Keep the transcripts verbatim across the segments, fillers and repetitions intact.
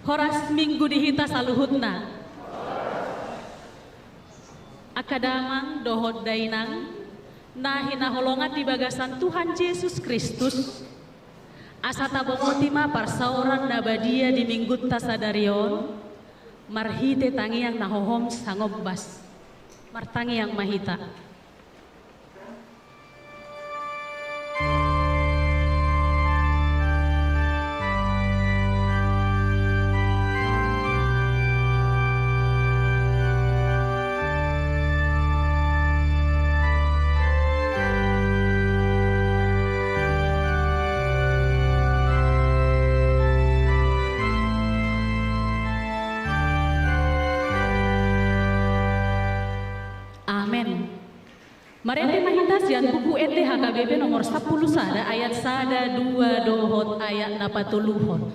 Horas Minggu di hita saluhutna. Angka damang dohot dainang na hinaholongan di bagasan Tuhan Jesus Kristus, asa tabongoti ma parsaoran na badia di Minggunta sadari on, marhite tangiang na hohom sangombas. Martangiang ma hita. Amen. Marende ma hita sian Buku Ende H K B P nomor sampulu sada, ayat sada, dua dohot ayat na patoluhon.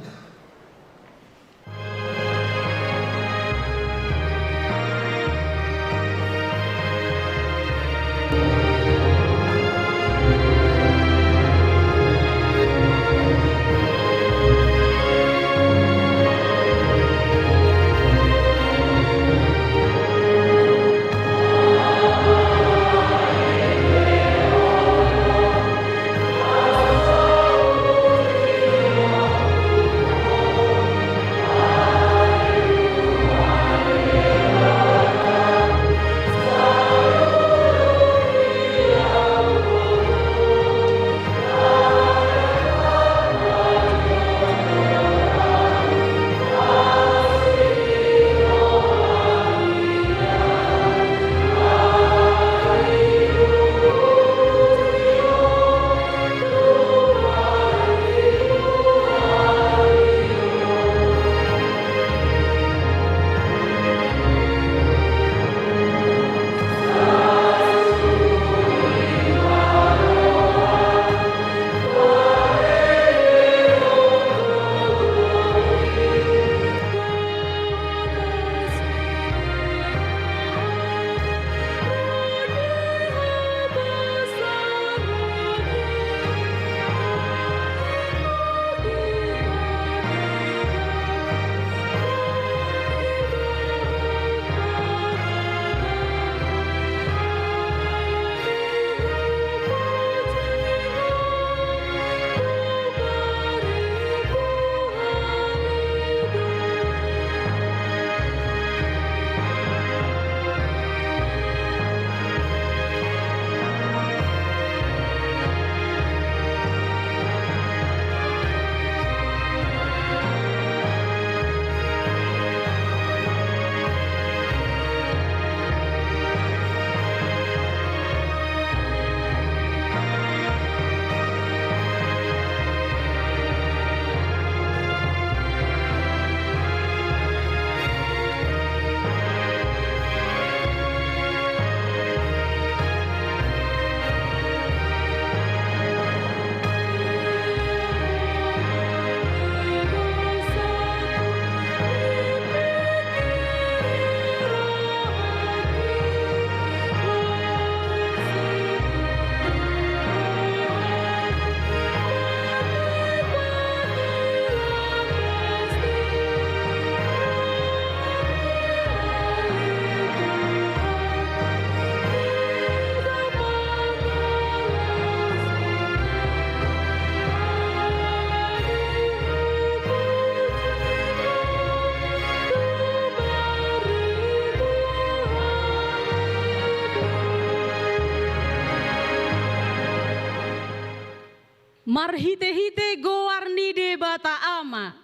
Marhitehite goar ni Debata Ama,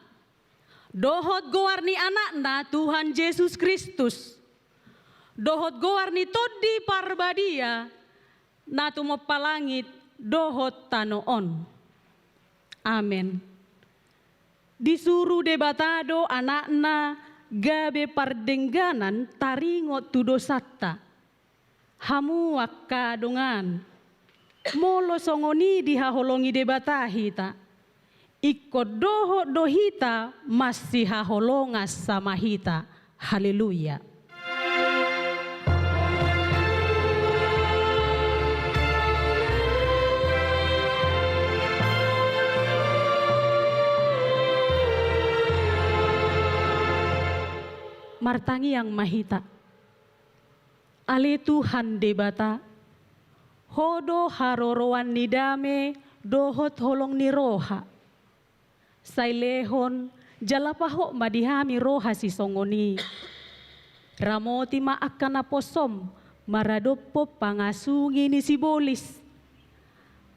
dohot goar ni Anakna Tuhan Jesus Kristus, dohot goar ni Tondi Parbadia, na tumompa langit dohot tano on. Amen. Disuru Debata do Anakna gabe pardengganan taringot tu dosanta. Hamu angka dongan, molo songon i dihaholongi Debata hita, ingkon dohot do hita masihaholongan sama hita. Haleluya. Martangiang ma hita. Ale Tuhan Debata, Ho do haroroan ni dame dohot holong ni roha. Sai lehon jala pahot ma di hami roha sisongon i. Ramoti ma angka naposom maradophon pangasungi ni sibolis,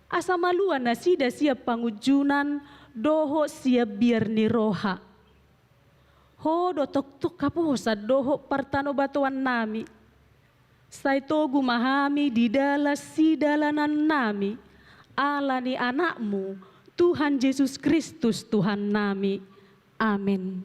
asa malua nasida sian pangunjunan dohot sian biar ni roha. Ho do tongtong haposan dohot partanobatoannami. Sai togu ma hami di dalan sidalanannami, ala ni Anakmu, Tuhan Jesus Kristus, Tuhannami. Amen.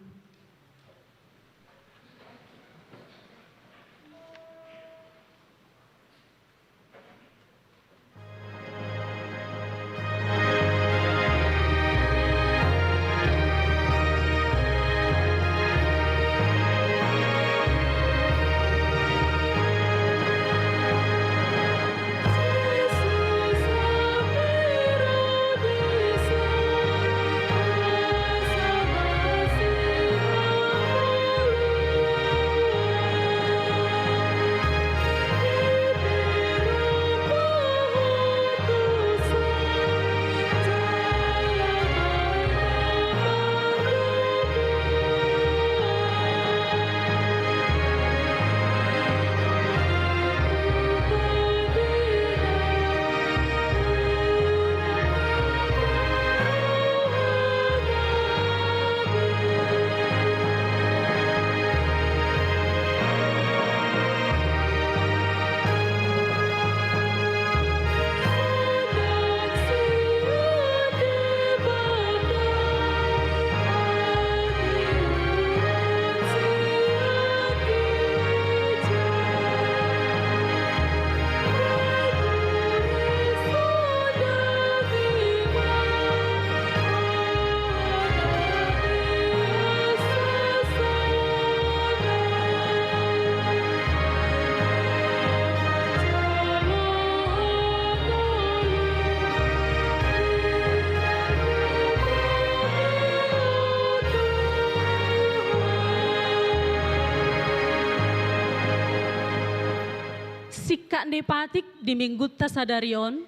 Singkat ni patik di Minggunta sadari on,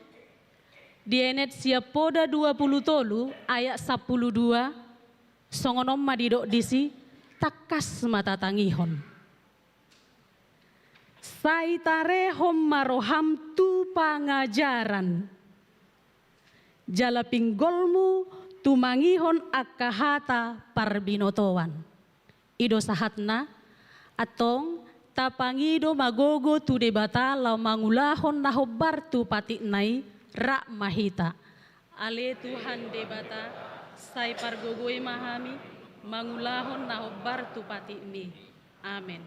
dienet sian Poda dua pulu tolu ayat sampulu dua, songon on ma didok disi, tangkas ma tatangihon. Sai tarehon ma roham tu pangajaran, jala pinggolmu tumangihon angka hata parbinotoan. I do sahatna. Antong, tapangido ma gogo tu Debata laho mangulahon na hombar tu patikna i. Rap ma hita. Ale Tuhan Debata, sai pargogoi ma hami mangulahon na hombar tu patikmi. Amen.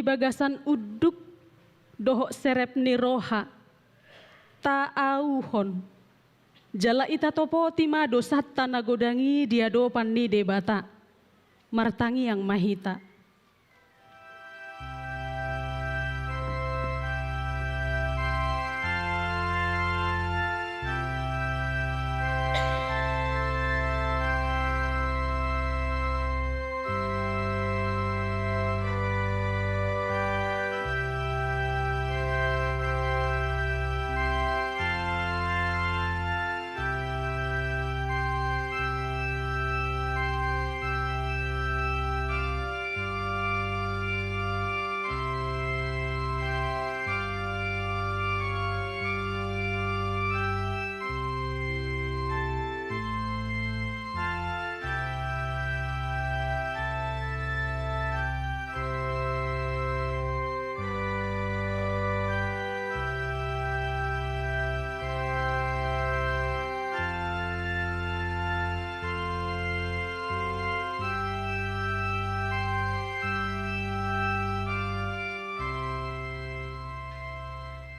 bagasan unduk dohot serep ni roha, taauhon. Jala itatopoti ma dosanta na godang i di adopan ni Debata. Martangiang ma hita.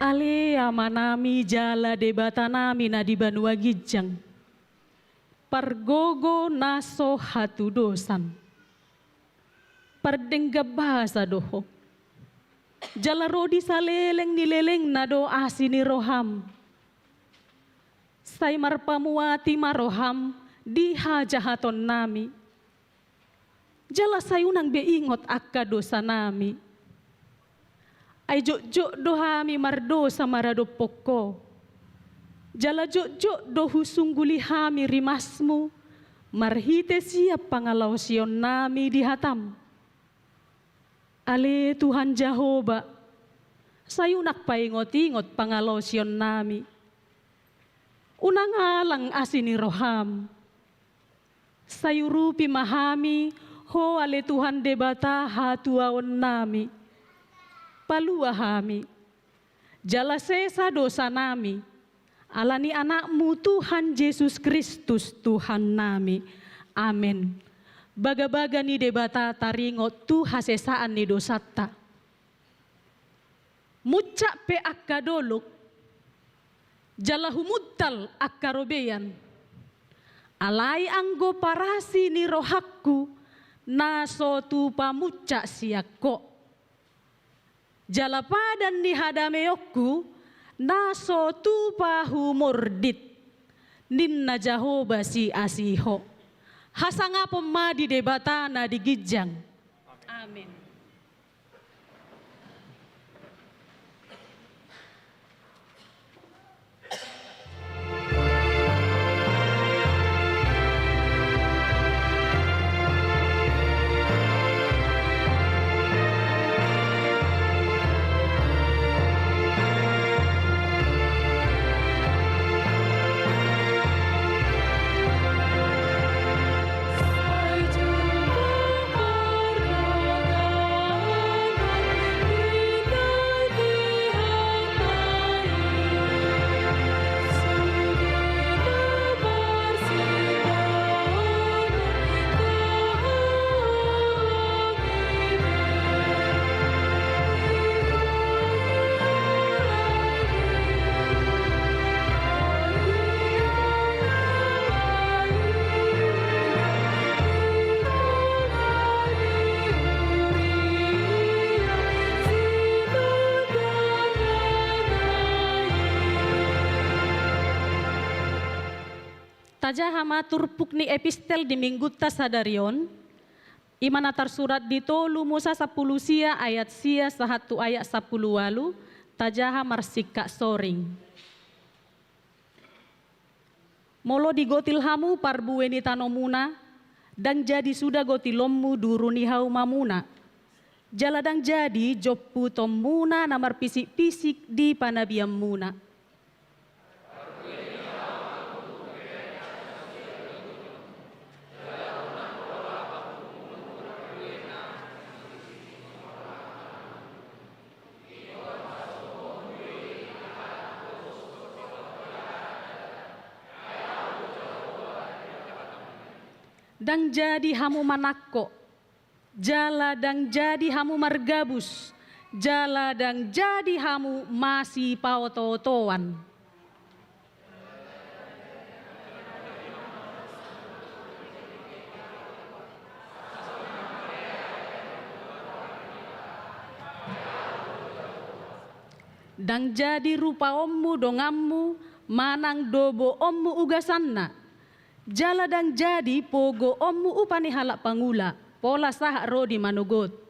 Ale Amanami jala Debatanami na di banua ginjang, pargogo na so hatudosan, pardenggan basa do Ho. Jala ro di saleleng ni lelengna do asi ni roham. Sai marpamuati ma roham di hajahatonnami. Jala sai unang be ingot angka dosanami. Ai jotjot do hami mardosa maradophon Ho. Jala jotjot do husungguli hami rimasmu marhite sian pangalaosionnami di hatam. Ale Tuhan Jahowa, sai unang paingotingot pangalaosionnami. Unang alang asi ni roham. Sai urupi ma hami Ho ale Tuhan Debata hatuaonnami. Palua hami. Jala sesa dosanami. Ala ni Anakmu Tuhan Jesus Kristus Tuhannami. Amen. Bagabaga ni Debata taringot tu hasesaan ni dosanta. Muncak pe angka dolok, jala humuntal angka robean. Alai anggo parasi ni rohangku, na so tupa muncak sian Ho. Jala padan ni hadameonku, na so tupa humordit. Ninna Jahowa siasi Ho. Hasangapon ma di Debata na di ginjang. Amen. Tajaha ma turpuk ni epistel di minggunta sadari on, i ma na tarsurat di tolu Musa sampulu sia ayat sia sahat tu ayat sampulu ualu, tajaha marsingkat soring. Molo digotil hamu parbue ni tanomuna, ndang jadi suda gotilonmu duru ni haumamuna. Jala ndang jadi jomputonmuna na marpisikpisik di panabianmuna. Ndang jadi hamu manangko, jala ndang jadi hamu margabus, Jala ndang jadi hamu masipaotootoan. Ndang jadi rupaonmu donganmu manang doboonmu ugasanna. Jala ndang jadi pogoonmu upa ni halak pangula, pola sahat ro di manogot.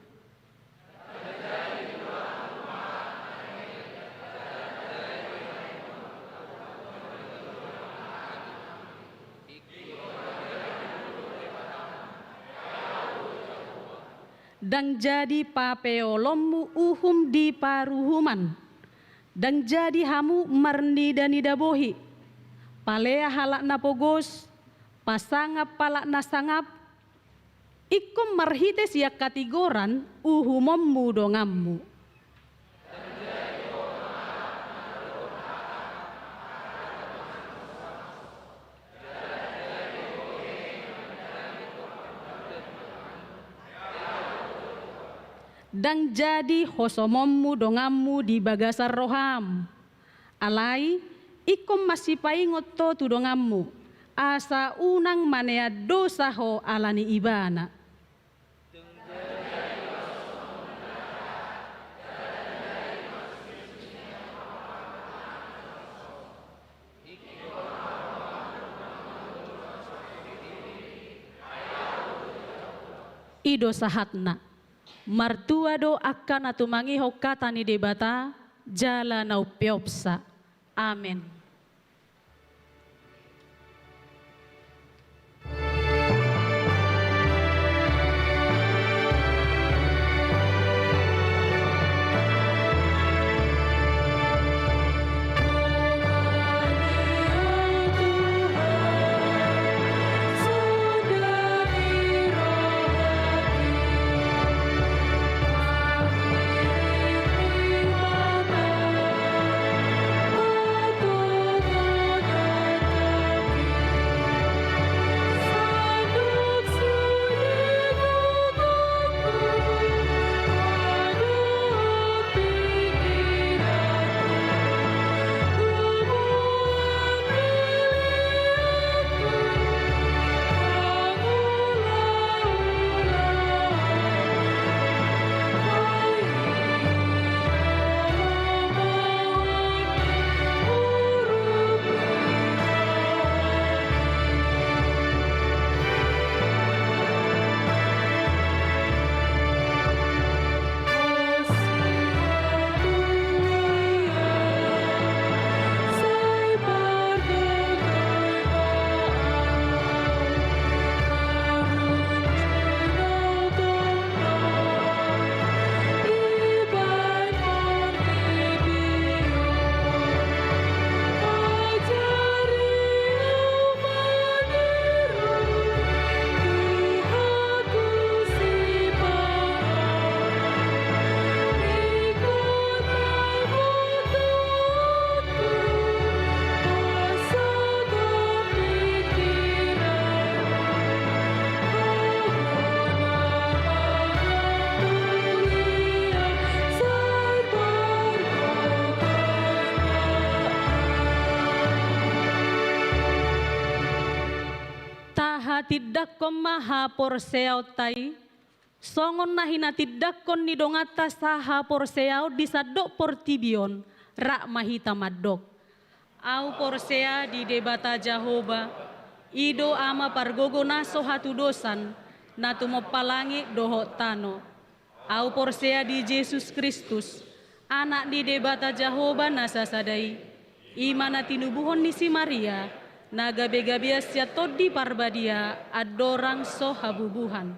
Ndang jadi papeolonmu uhum di paruhuman. Ndang jadi hamu marnidanida bohi, palea halak na pogos, pasangap halak na sangap, ingkon marhite sian hatigoran uhumonmu donganmu. Ndang jadi hosomonmu donganmu di bagasan roham. Alai, ingkon ma sipaingot ho tu donganmu, asa unang manean dosa ho ala ni ibana. I do sahatna. Martua do angka na tumangihon hata ni Debata jala na umpeopsa. Amen. Tahatindangkon ma haporseaonta i, songon na hinatindangkon ni donganta sahaporseaon di sandok portibi on, rap ma hita mandok. Ahu porsea di Debata Jahowa, i do Ama pargogo na so hatudosan, na tumompa langit dohot tano. Ahu porsea di Jesus Kristus, Anak ni Debata Jahowa na sasada i, i ma na tinubuhon ni si Maria, na gabegabean sian Tondi Parbadia andorang so habubuhan.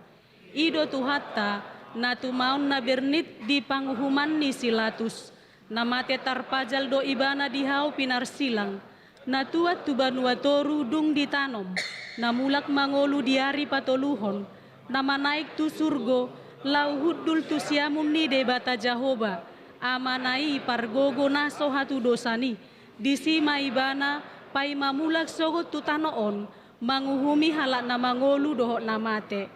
I do Tuhanta, na tumaon na bernit di panguhuman ni si Latus, na mate tarpajal do Ibana di hau pinarsilang, na tuat tu banua toru dung ditanom, na mulak mangolu di ari patoluhon, na manaek tu surgo, laho hundul tu siamun ni Debata Jahowa, Amana i pargogo na so hatudosan i, disi ma Ibana paima mulak sogot tu tano on, manguhumi halak na mangolu dohot na mate.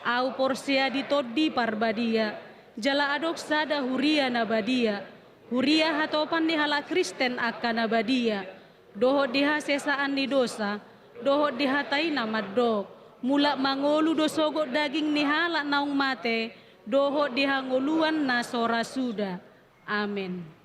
Ahu porsea di Tondi Parbadia, Jala adong sada huria na badia, huria hatopan ni halak Kristen angka na badia, dohot di hasesaan ni dosa, dohot di hata i na mandok, mulak mangolu do sogot daging ni halak naung mate, dohot di hangoluan na so ra suda. Amen.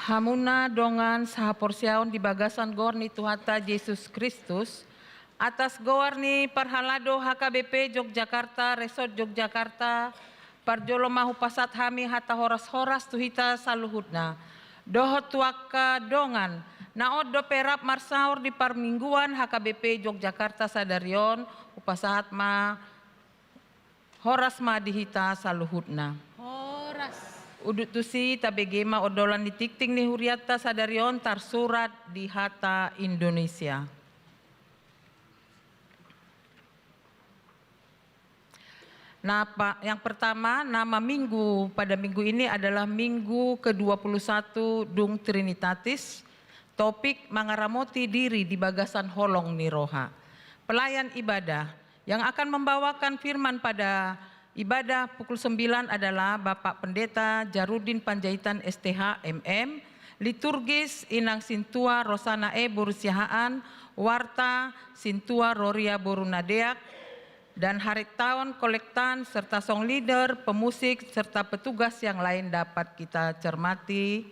Hamuna dongan sahaporseaon di bagasan goar ni Tuhanta Jesus Kristus, atas goar ni parhalado H K B P Yogyakarta, Resort Yogyakarta, parjolo ma hupasahat hami hata horas-horas tu hita saluhutna. Dohot tu angka dongan na on dope rap marsaor di parmingguan H K B P Yogyakarta sadari on, hupasahat ma horas ma di hita saluhutna. Horas. Udut tusi, tabege ma ondolan ni tingting ni hurianta sadari on tarsurat di hata Indonesia. Nah, pa-, yang pertama, nama minggu pada minggu ini adalah minggu kedua puluh satu Dung Trinitatis. Topik: mangaramoti diri di bagasan holong ni roha. Pelayan ibadah yang akan membawakan firman pada ibadah pukul sembilan adalah Bapak Pendeta Jarudin Panjaitan, S T H, M M, liturgis Inang Sintua Rosana E boru Siahaan, warta Sintua Roria boru Nadeak, dan haritaon, kolektan, serta song leader, pemusik, serta petugas yang lain dapat kita cermati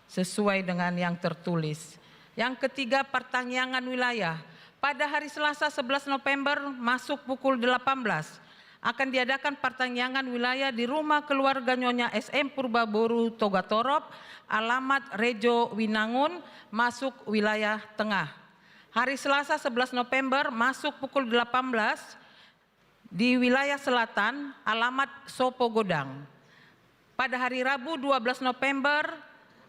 sesuai dengan yang tertulis. Yang ketiga, partangiangan wilayah. Pada hari Selasa sebelas November masuk pukul delapan belas akan diadakan partangiangan wilayah di rumah keluarga Nyonya S M Purba boru Togatorop, alamat Rejo Winangun, masuk wilayah tengah. Hari Selasa sebelas November masuk pukul delapan belas di wilayah selatan, alamat Sopo Godang. Pada hari Rabu dua belas November,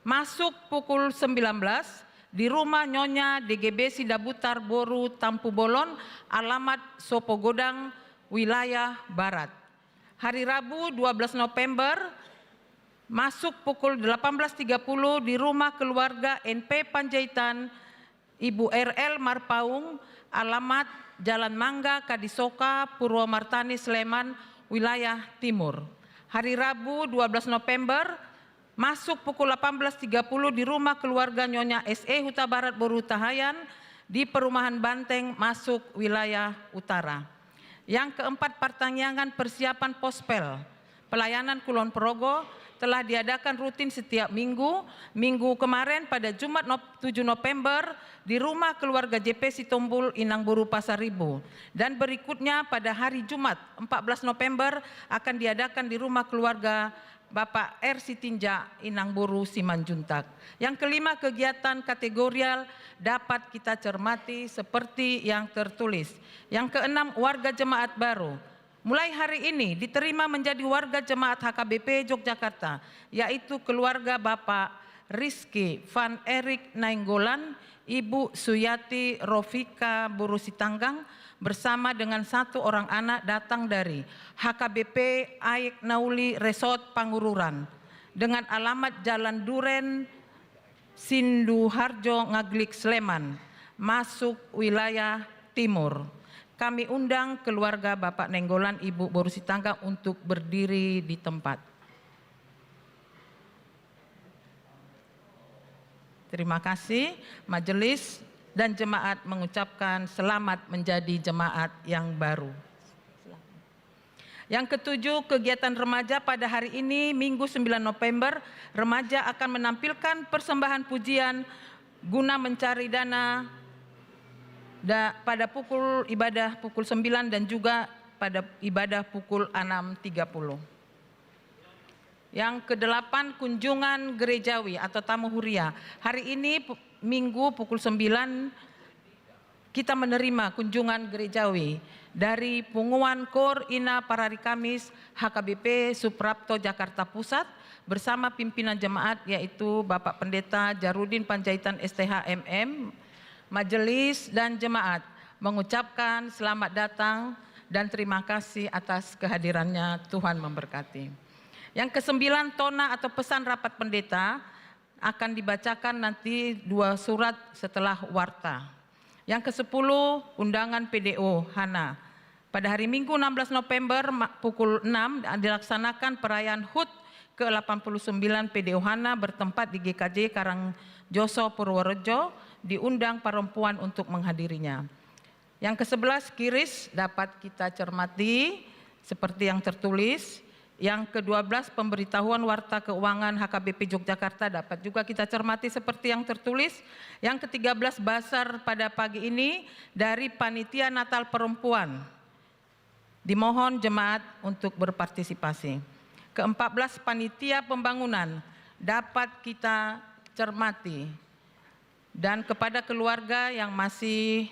masuk pukul sembilan belas di rumah Nyonya D G B Sidabutar boru Tampubolon, alamat Sopo Godang, wilayah barat. Hari Rabu dua belas November, masuk pukul delapan belas tiga puluh di rumah keluarga N P Panjaitan, Ibu R L Marpaung, alamat Jalan Mangga, Kadisoka, Purwomartani, Sleman, wilayah timur. Hari Rabu dua belas November, masuk pukul delapan belas tiga puluh di rumah keluarga Nyonya S E Hutabarat boru Hutahaean di Perumahan Banteng, masuk wilayah utara. Yang keempat, partangiangan persiapan pospel. Pelayanan Kulon Progo telah diadakan rutin setiap minggu. Minggu kemarin pada Jumat Nop-, tujuh November di rumah keluarga J P Sitompul, Inang boru Pasaribu. Dan berikutnya pada hari Jumat empat belas November akan diadakan di rumah keluarga Bapak R Sitinjak, Inang boru Simanjuntak. Yang kelima, kegiatan kategorial dapat kita cermati seperti yang tertulis. Yang keenam, warga jemaat baru. Mulai hari ini diterima menjadi warga jemaat H K B P Yogyakarta, yaitu keluarga Bapak Rizky Van Erik Nainggolan, Ibu Suyati Rofika boru Sitanggang, bersama dengan satu orang anak datang dari H K B P Aek Nauli Resort Pangururan, dengan alamat Jalan Duren, Sinduharjo, Ngaglik, Sleman, masuk wilayah timur. Kami undang keluarga Bapak Nainggolan, Ibu boru Sitanggang untuk berdiri di tempat. Terima kasih. Majelis dan jemaat mengucapkan selamat menjadi jemaat yang baru. Yang ketujuh, kegiatan remaja pada hari ini, Minggu sembilan November, remaja akan menampilkan persembahan pujian guna mencari dana da-, pada pukul ibadah pukul sembilan dan juga pada ibadah pukul enam tiga puluh. Yang kedelapan, kunjungan gerejawi atau tamu huria. Hari ini pu-, Minggu pukul sembilan, kita menerima kunjungan gerejawi dari Punguan Koor Ina Parari Kamis H K B P Suprapto Jakarta Pusat bersama pimpinan jemaat, yaitu Bapak Pendeta Jarudin Panjaitan, S T H, M M. Majelis dan jemaat mengucapkan selamat datang dan terima kasih atas kehadirannya. Tuhan memberkati. Yang kesembilan, tona atau pesan rapat pendeta akan dibacakan nanti dua surat setelah warta. Yang kesepuluh, undangan P D O Hana. Pada hari Minggu enam belas November ma-, pukul enam dilaksanakan perayaan hut ke delapan puluh sembilan P D O Hana bertempat di G K J Karangjoso Purworejo, diundang perempuan untuk menghadirinya. Yang kesebelas, kiris dapat kita cermati seperti yang tertulis. Yang kedua belas, pemberitahuan warta keuangan H K B P Yogyakarta dapat juga kita cermati seperti yang tertulis. Yang ketiga belas, bazar pada pagi ini dari Panitia Natal Perempuan. Dimohon jemaat untuk berpartisipasi. Keempat belas, panitia pembangunan dapat kita cermati. Dan kepada keluarga yang masih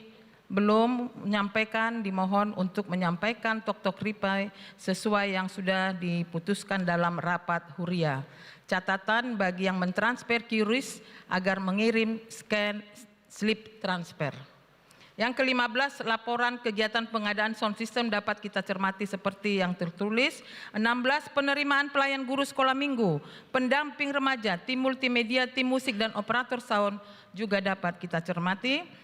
belum menyampaikan, dimohon untuk menyampaikan toktok ripe sesuai yang sudah diputuskan dalam rapat huria. Catatan bagi yang mentransfer QRIS agar mengirim scan slip transfer. Yang kelima belas, laporan kegiatan pengadaan sound system dapat kita cermati seperti yang tertulis. Enam belas, penerimaan pelayan guru sekolah minggu, pendamping remaja, tim multimedia, tim musik, dan operator sound juga dapat kita cermati.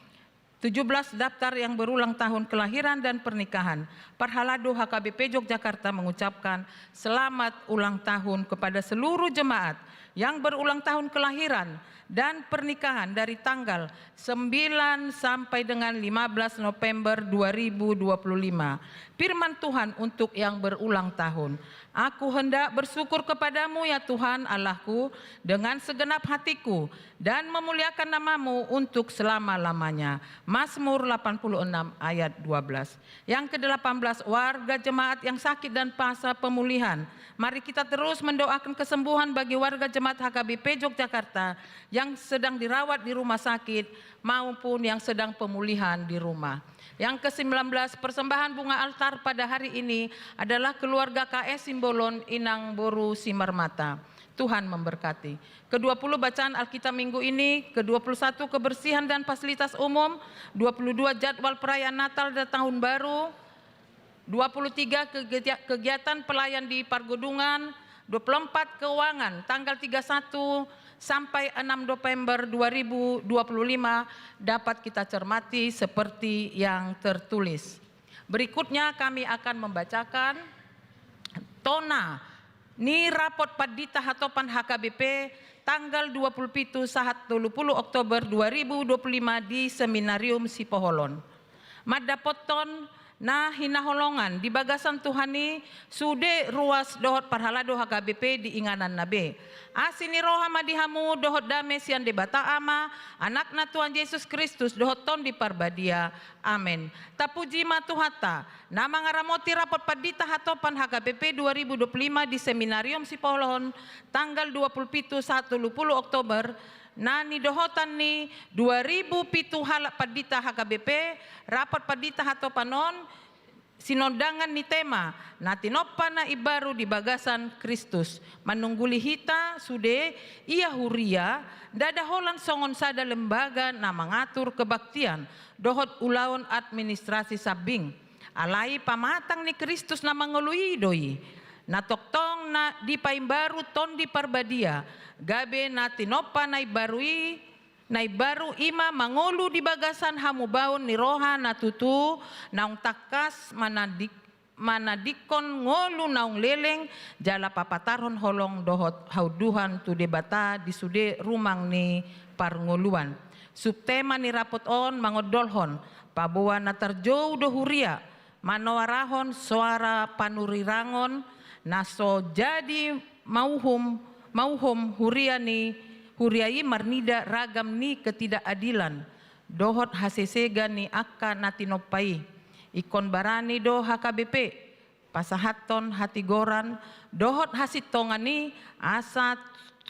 Tujuh belas, daftar yang berulang tahun kelahiran dan pernikahan. Parhalado H K B P Yogyakarta mengucapkan selamat ulang tahun kepada seluruh jemaat yang berulang tahun kelahiran dan pernikahan dari tanggal sembilan sampai dengan lima belas November dua ribu dua puluh lima. Firman Tuhan untuk yang berulang tahun. Aku hendak bersyukur kepada-Mu, ya Tuhan Allahku, dengan segenap hatiku, dan memuliakan nama-Mu untuk selama-lamanya. Mazmur delapan puluh enam ayat dua belas. Yang kedelapan belas, warga jemaat yang sakit dan fase pemulihan. Mari kita terus mendoakan kesembuhan bagi warga jemaat H K B P Yogyakarta yang sedang dirawat di rumah sakit maupun yang sedang pemulihan di rumah. Yang kesembilan belas, persembahan bunga altar pada hari ini adalah keluarga K S Simbolon, Inang Boru Simarmata. Tuhan memberkati. Kedua puluh, bacaan Alkitab minggu ini, kedua puluh satu, kebersihan dan fasilitas umum, dua puluh dua, jadwal perayaan Natal dan Tahun Baru, dua puluh tiga, kegia-, kegiatan pelayan di Pargodungan, dua puluh empat, keuangan, tanggal tiga satu sampai enam November dua ribu dua puluh lima, dapat kita cermati seperti yang tertulis. Berikutnya kami akan membacakan tona ni rapot pandita hatopan H K B P tanggal dua puluh pitu sahat tolu puluh Oktober dua ribu dua puluh lima di Seminarium Sipoholon. Mandapothon na hinaholongan di bagasan Tuhan i sude ruas dohot parhalado H K B P di ingananna be. Asi ni roha ma di hamu dohot dame sian Debata Ama, Anakna Tuhan Jesus Kristus dohot Tondi Parbadia. Amen. Tapuji ma Tuhanta, na mangaramoti rapot pandita hatopan H K B P dua ribu dua puluh lima di Seminarium Sipoholon tanggal dua puluh pitu sahat tolu puluh Oktober, na nidohotan ni dua ribu pitu halak pandita H K B P. Rapot pandita hatopan on sinondangan ni tema na tinompa na imbaru di bagasan Kristus. Manungguli hita sude, ia huria, ndada holan songon sada lembaga na mangatur kebaktian dohot ulaon administrasi sambing. Alai pamatang ni Kristus na mangolu i do i. Na tongtong na dipaimbaru Tondi Parbadia, gabe na tinompa na imbaru i, na imbaru i ma mangolu di bagasan hamubaon ni roha na tutu, naung tangkas manadik-, manadingkon ngolu naung leleng, jala papatarhon holong dohot haunduhan tu Debata di sude rumang ni parngoluan. Subtema ni rapot on mangondolhon paboa na tarjou do huria, manoarahon soara panurirangon na so jadi mauhum, mauhum huria ni, huria i marnida ragam ni ketidakadilan dohot hasesegan ni angka na tinompa i. Ingkon barani do H K B P pasahathon hatigoran dohot hasintongan i, asa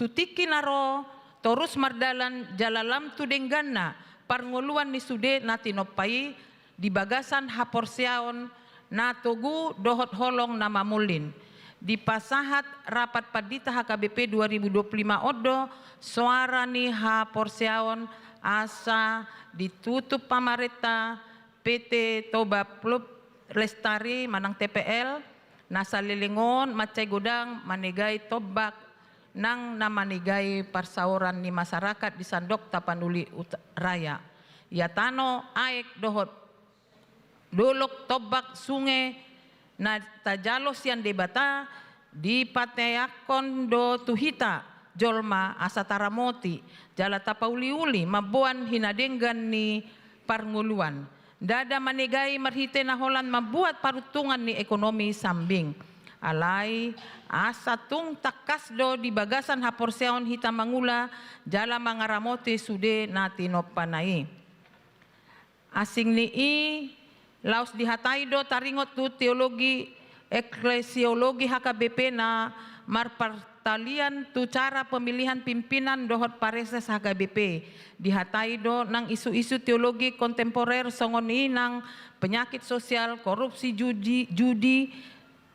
tu tingki na ro torus mardalan jala lam tu dengganna parngoluan ni sude na tinompa i di bagasan haporseaon na togu dohot holong na mamulin. Dipasahat rapat pandita H K B P dua ribu dua puluh lima on do soara ni haporseaon asa ditutup pamarenta P T Toba Plup Lestari manang T P L, na saleleng on mansai godang manegai tombak nang na manegai parsaoran ni masyarakat di Sandok Tapanuli Ut-, Raya. Ia tano aek dohot dolok, tombak, sunge na tajalo sian Debata, dipateakkon do tu hita jolma asa taramoti jala tapauliuli mamboan hinadenggan ni parngoluan. Ndada manegai marhite na holan mambuat paruntungan ni ekonomi sambing. Alai asa tung tangkas do di bagasan haporseaon hita mangula jala mangaramoti sude na tinompana i. Asing ni i, laos dihatai do taringot tu teologi eklesiologi H K B P na marpartalian tu cara pemilihan pimpinan dohot pareses H K B P. Dihatai do nang isu-isu teologi kontemporer songon i nang penyakit sosial, korupsi, judi, judi,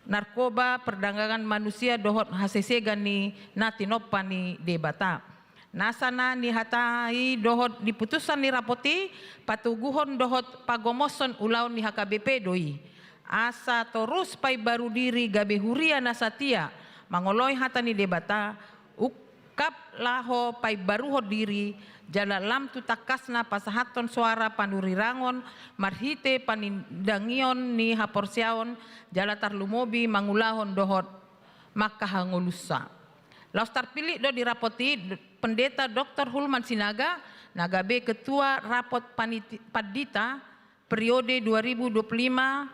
narkoba, perdagangan manusia dohot hasesegan ni na tinompa ni Debata. Nasa na nihatai dohot diputusan ni rapot i patoguhon dohot pagomoson ulaon ni H K B P do i. Asa torus paimbaru diri gabe huria na satia, mangoloi hata ni Debata, ungkap laho paimbaruhon diri, jala lam tu tangkasna pasahathon soara panurirangon marhite panindangion ni haporseaon, jala tarlumobi mangulahon dohot mangkahangolusa. Laos tarpillit do di rapot i Pendeta Doktor Hulman Sinaga na gabe Ketua Rapot Paniti-, Pandita periode dua ribu dua puluh lima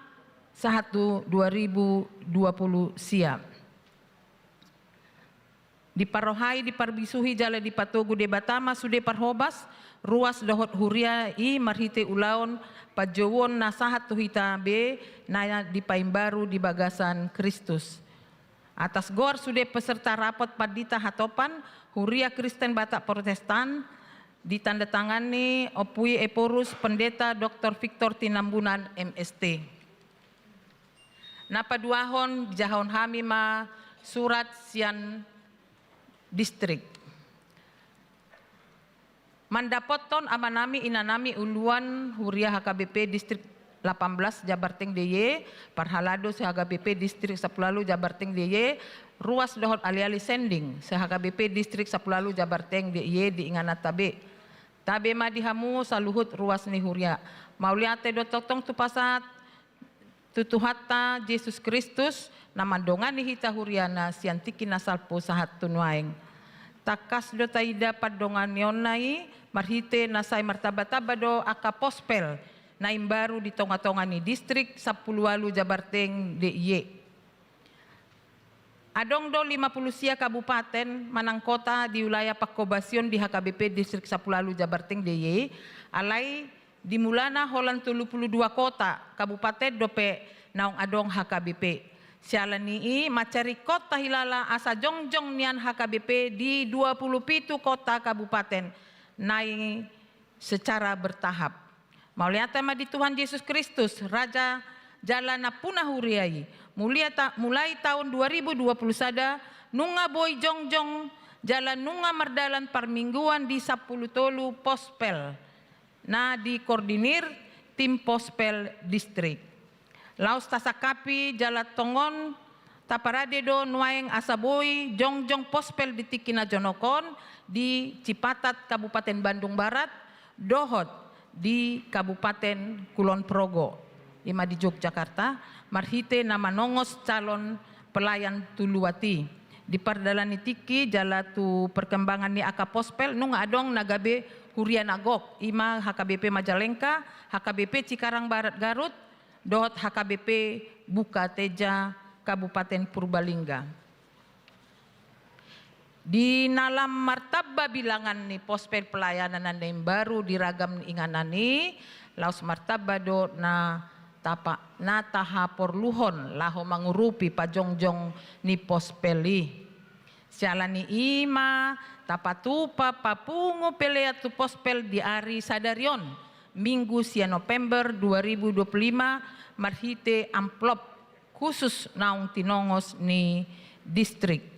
sahat tu dua ribu dua puluh sia. Diparrohai, diparbisuhi jala dipatogu Debata ma sude parhobas, ruas dohot huria i marhite ulaon panjouon na sahat tu hita be na dipaimbaru di bagasan Kristus. Atas goar sude peserta rapot pandita hatopan Huria Kristen Batak Protestan, ditandatangani Ompui Ephorus Pendeta Doktor Victor Tinambunan, M S T. Na paduahon, dijahahon hami ma surat sian distrik. Mandapothon amanami inanami uluan huria H K B P distrik lapan belas Jabarteng D I E, parhalado se-H K B P distrik sampulu ualu Jabarteng D I E, ruas dohot aliali sending se-H K B P distrik sampulu ualu Jabarteng D I E di ingananta be. Tabe ma di hamu saluhut ruas ni huria. Mauliate do tongtong tupa sahat tu Tuhanta Jesus Kristus, na mandongani hita huriana sian tingki na salpu sahat tu nuaeng. Tangkas do taida pandonganionna i, marhite na sai martambatamba do angka pospel na imbaru di tongatonga ni distrik sampulu ualu Jabarteng D I E. Adong do lima pulu sia kabupaten manang kota di wilayah pangkobasion di H K B P distrik sampulu ualu Jabarteng D I E, alai di mulana holan tolu pulu dua kota kabupaten dope naung adong H K B P. Siala ni i, mansai ringkot tahilala asa jongjong nian H K B P di dua pulu pitu kota kabupaten, naeng secara bertahap. Mauliate ma di Tuhan Jesus Kristus, Raja jala nampuna huria i. Mulia ta-, mulai taon dua ribu dua pulu sada, nunga boi jongjong jala nunga mardalan parmingguan di sampulu tolu pospel na dikoordinir tim pospel distrik. Laos tasangkapi jala tongon taparade do nuaeng asa boi jongjong pospel di tingki na jonok on di Cipatat, Kabupaten Bandung Barat, dohot di Kabupaten Kulon Progo, i ma di Yogyakarta, marhite na manongos calon pelayan tu luat i. Di pardalanan ni tingki jala tu perkembangan ni angka pospel, nunga adong na gabe huria na gok, i ma H K B P Majalengka, H K B P Cikarang Barat Garut, dohot H K B P Bukateja Kabupaten Purbalingga. Di na lam martamba bilangan ni pospel pelayanan na imbaru di ragam inganan i, laos martamba do na tapa-, na tahaporluhon laho mangurupi pajongjong ni pospel i. Siala ni i ma tapatupa papungu pelean tu pospel di ari sadari on, Minggu sia November dua ribu dua pulu lima, marhite amplop khusus naung tinongos ni distrik.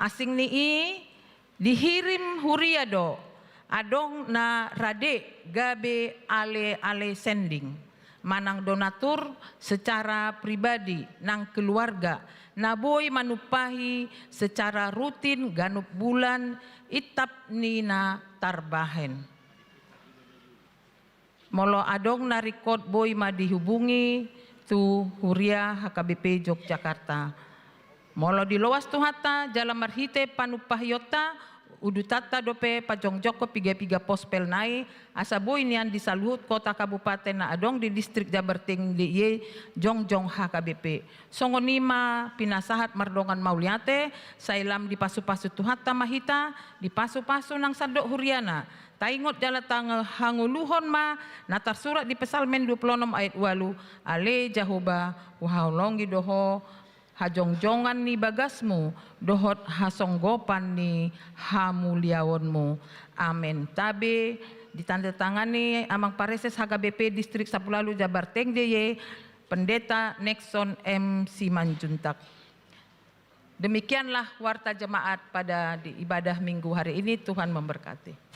Asing ni i, dihirim huria do adong na rade gabe ale-ale sending manang donatur secara pribadi nang keluarga, na boi manumpahi secara rutin ganup bulan intap ni na tarbahen. Molo adong na ringkot, boi ma dihubungi tu huria H K B P Yogyakarta. Molo diloas Tuhanta jala marhite panumpahionta, Udutanta dope pajongjongkon piga-piga pospel nai, asa boi nian di saluhut kota kabupaten na adong di distrik Jabarteng D I E jongjong H K B P. Songon i ma pinasahat mardongan mauliate, sai lam dipasu-pasu Tuhanta ma hita, dipasu-pasu nang sandok huriana. Taingot jala tangihon hangoluhon ma na tarsurat di Psalmen dua pulu onom ayat ualu, Ale Jahowa, huhaholongi do Ho hajongjongan ni bagasmu dohot hasonggopan ni hamuliaonmu. Amen. Tabe ditandatangani Amang Pareses H K B P Distrik Sampulu Ualu Jabarteng D I E, Pendeta Nexon M Simanjuntak. Demikianlah warta jemaat pada di ibadah Minggu hari ini. Tuhan memberkati.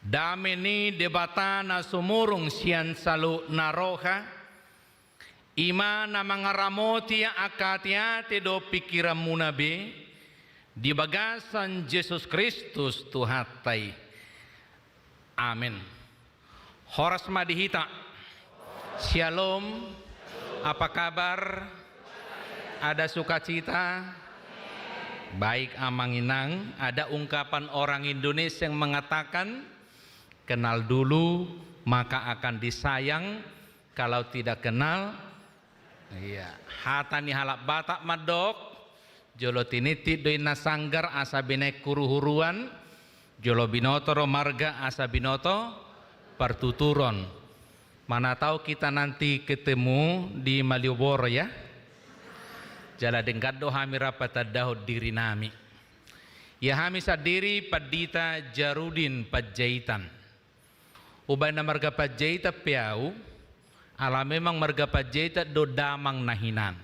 Dame ni Debata na sumurung sian saluhutna roha, i ma na mangaramoti angka ateate dohot pingkiranmuna be, di bagasan Jesus Kristus Tuhanta i. Amen. Horas ma di hita. Syalom. Apa kabar? Ada sukacita? Baik, Amang Inang. Ada ungkapan orang Indonesia yang mengatakan, "Kenal dulu, maka akan disayang. Kalau tidak kenal," iya, hata ni halak Batak mandok, "Jolo tinitip do inna sanggar asa binahen huruhuruan, jolo binoto do marga asa binoto partuturon." Mana tahu kita nanti ketemu di Malioboro, ya. Jala denggan do hami rap patandahon dirinami. Ia hami sandiri Pandita Jarudin Panjaitan. Umbahen na marga Panjaitan pe ahu, ala memang marga Panjaitan do damang na hinan.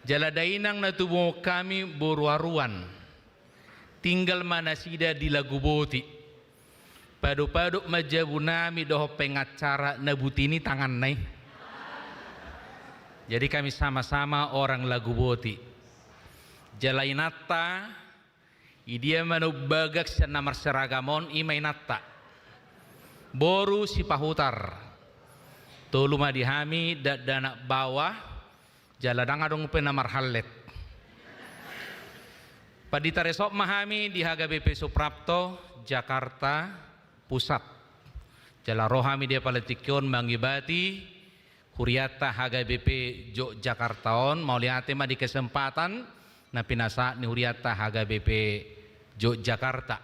Jala dainang na tubu hami boru Aruan. Tinggal ma nasida di Laguboti. Padop-padop ma jabunami dohot pengacara na buti ni tanganna i. Jadi kami sama-sama orang Laguboti. Jala inanta, i dia ma na umbagak sian na marseragam on, i ma inanta. Boru Sipahutar. Tolu ma di hami, dakdanak baoa, jala ndang adong pe na marhallet. Pandita resort ma hami di H K B P Suprapto, Jakarta Pusat. Jala ro hami di apala tingki on mangibati hurianta H K B P Jogjakarta on, mauliate ma di kesempatan na pinasahat ni hurianta H K B P Jogjakarta.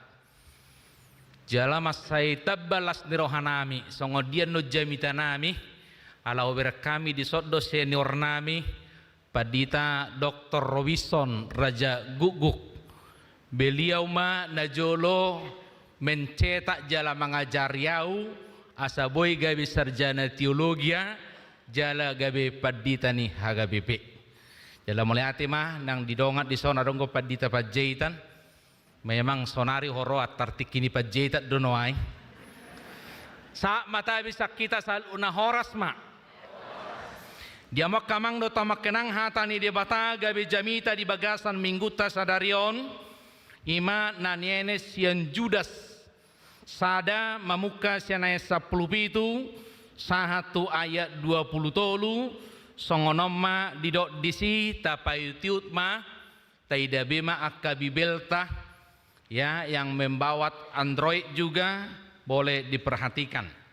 Jala mansai tamba las ni rohanami, songon dia annon jamitanami, ala hubereng hami dison do seniornami, Pandita Doktor Robinson Raja Gukguk. Beliau ma na jolo mencetak jala mangajari ahu, asa boi gabe sarjana teologia, jala gabe pandita ni H K B P. Jala mauliate ma, nang di dongan dison adong do Pandita Panjaitan. Memang sonari ho ro antar tingki ni Panjaitan do nuaeng. Sahat ma tabi sian hita saluhutna, horas ma. Di hamu angka amang dohot hamu angka inang, hata ni Debata gabe jamita di bagasan minggunta sadari on, i ma na nienet sian Judas sada mamungka sian ayat sampulu pitu sahat tu ayat dua pulu tolu, songon on ma didok disi, tapaihutihut ma, taida be ma angka Bibelta, ya, yang membawa Android juga boleh diperhatikan.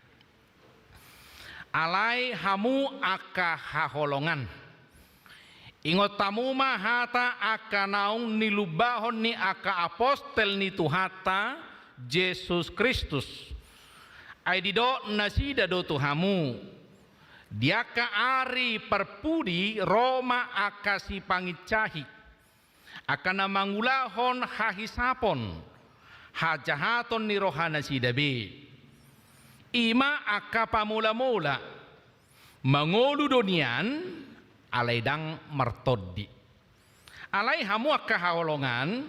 Alai hamu angka haholongan, ingot hamu ma hata angka naung nilumbahon ni angka apostel ni Tuhanta Jesus Kristus. Ai didok nasida do tu hamu, di angka ari parpudi ro ma angka sipangincahi, angka na mangulahon hahisapon, hajahaton ni rohanasida be. I ma angka pamolamola, mangolu do nian, alai ndang martondi. Alai hamu angka haholongan,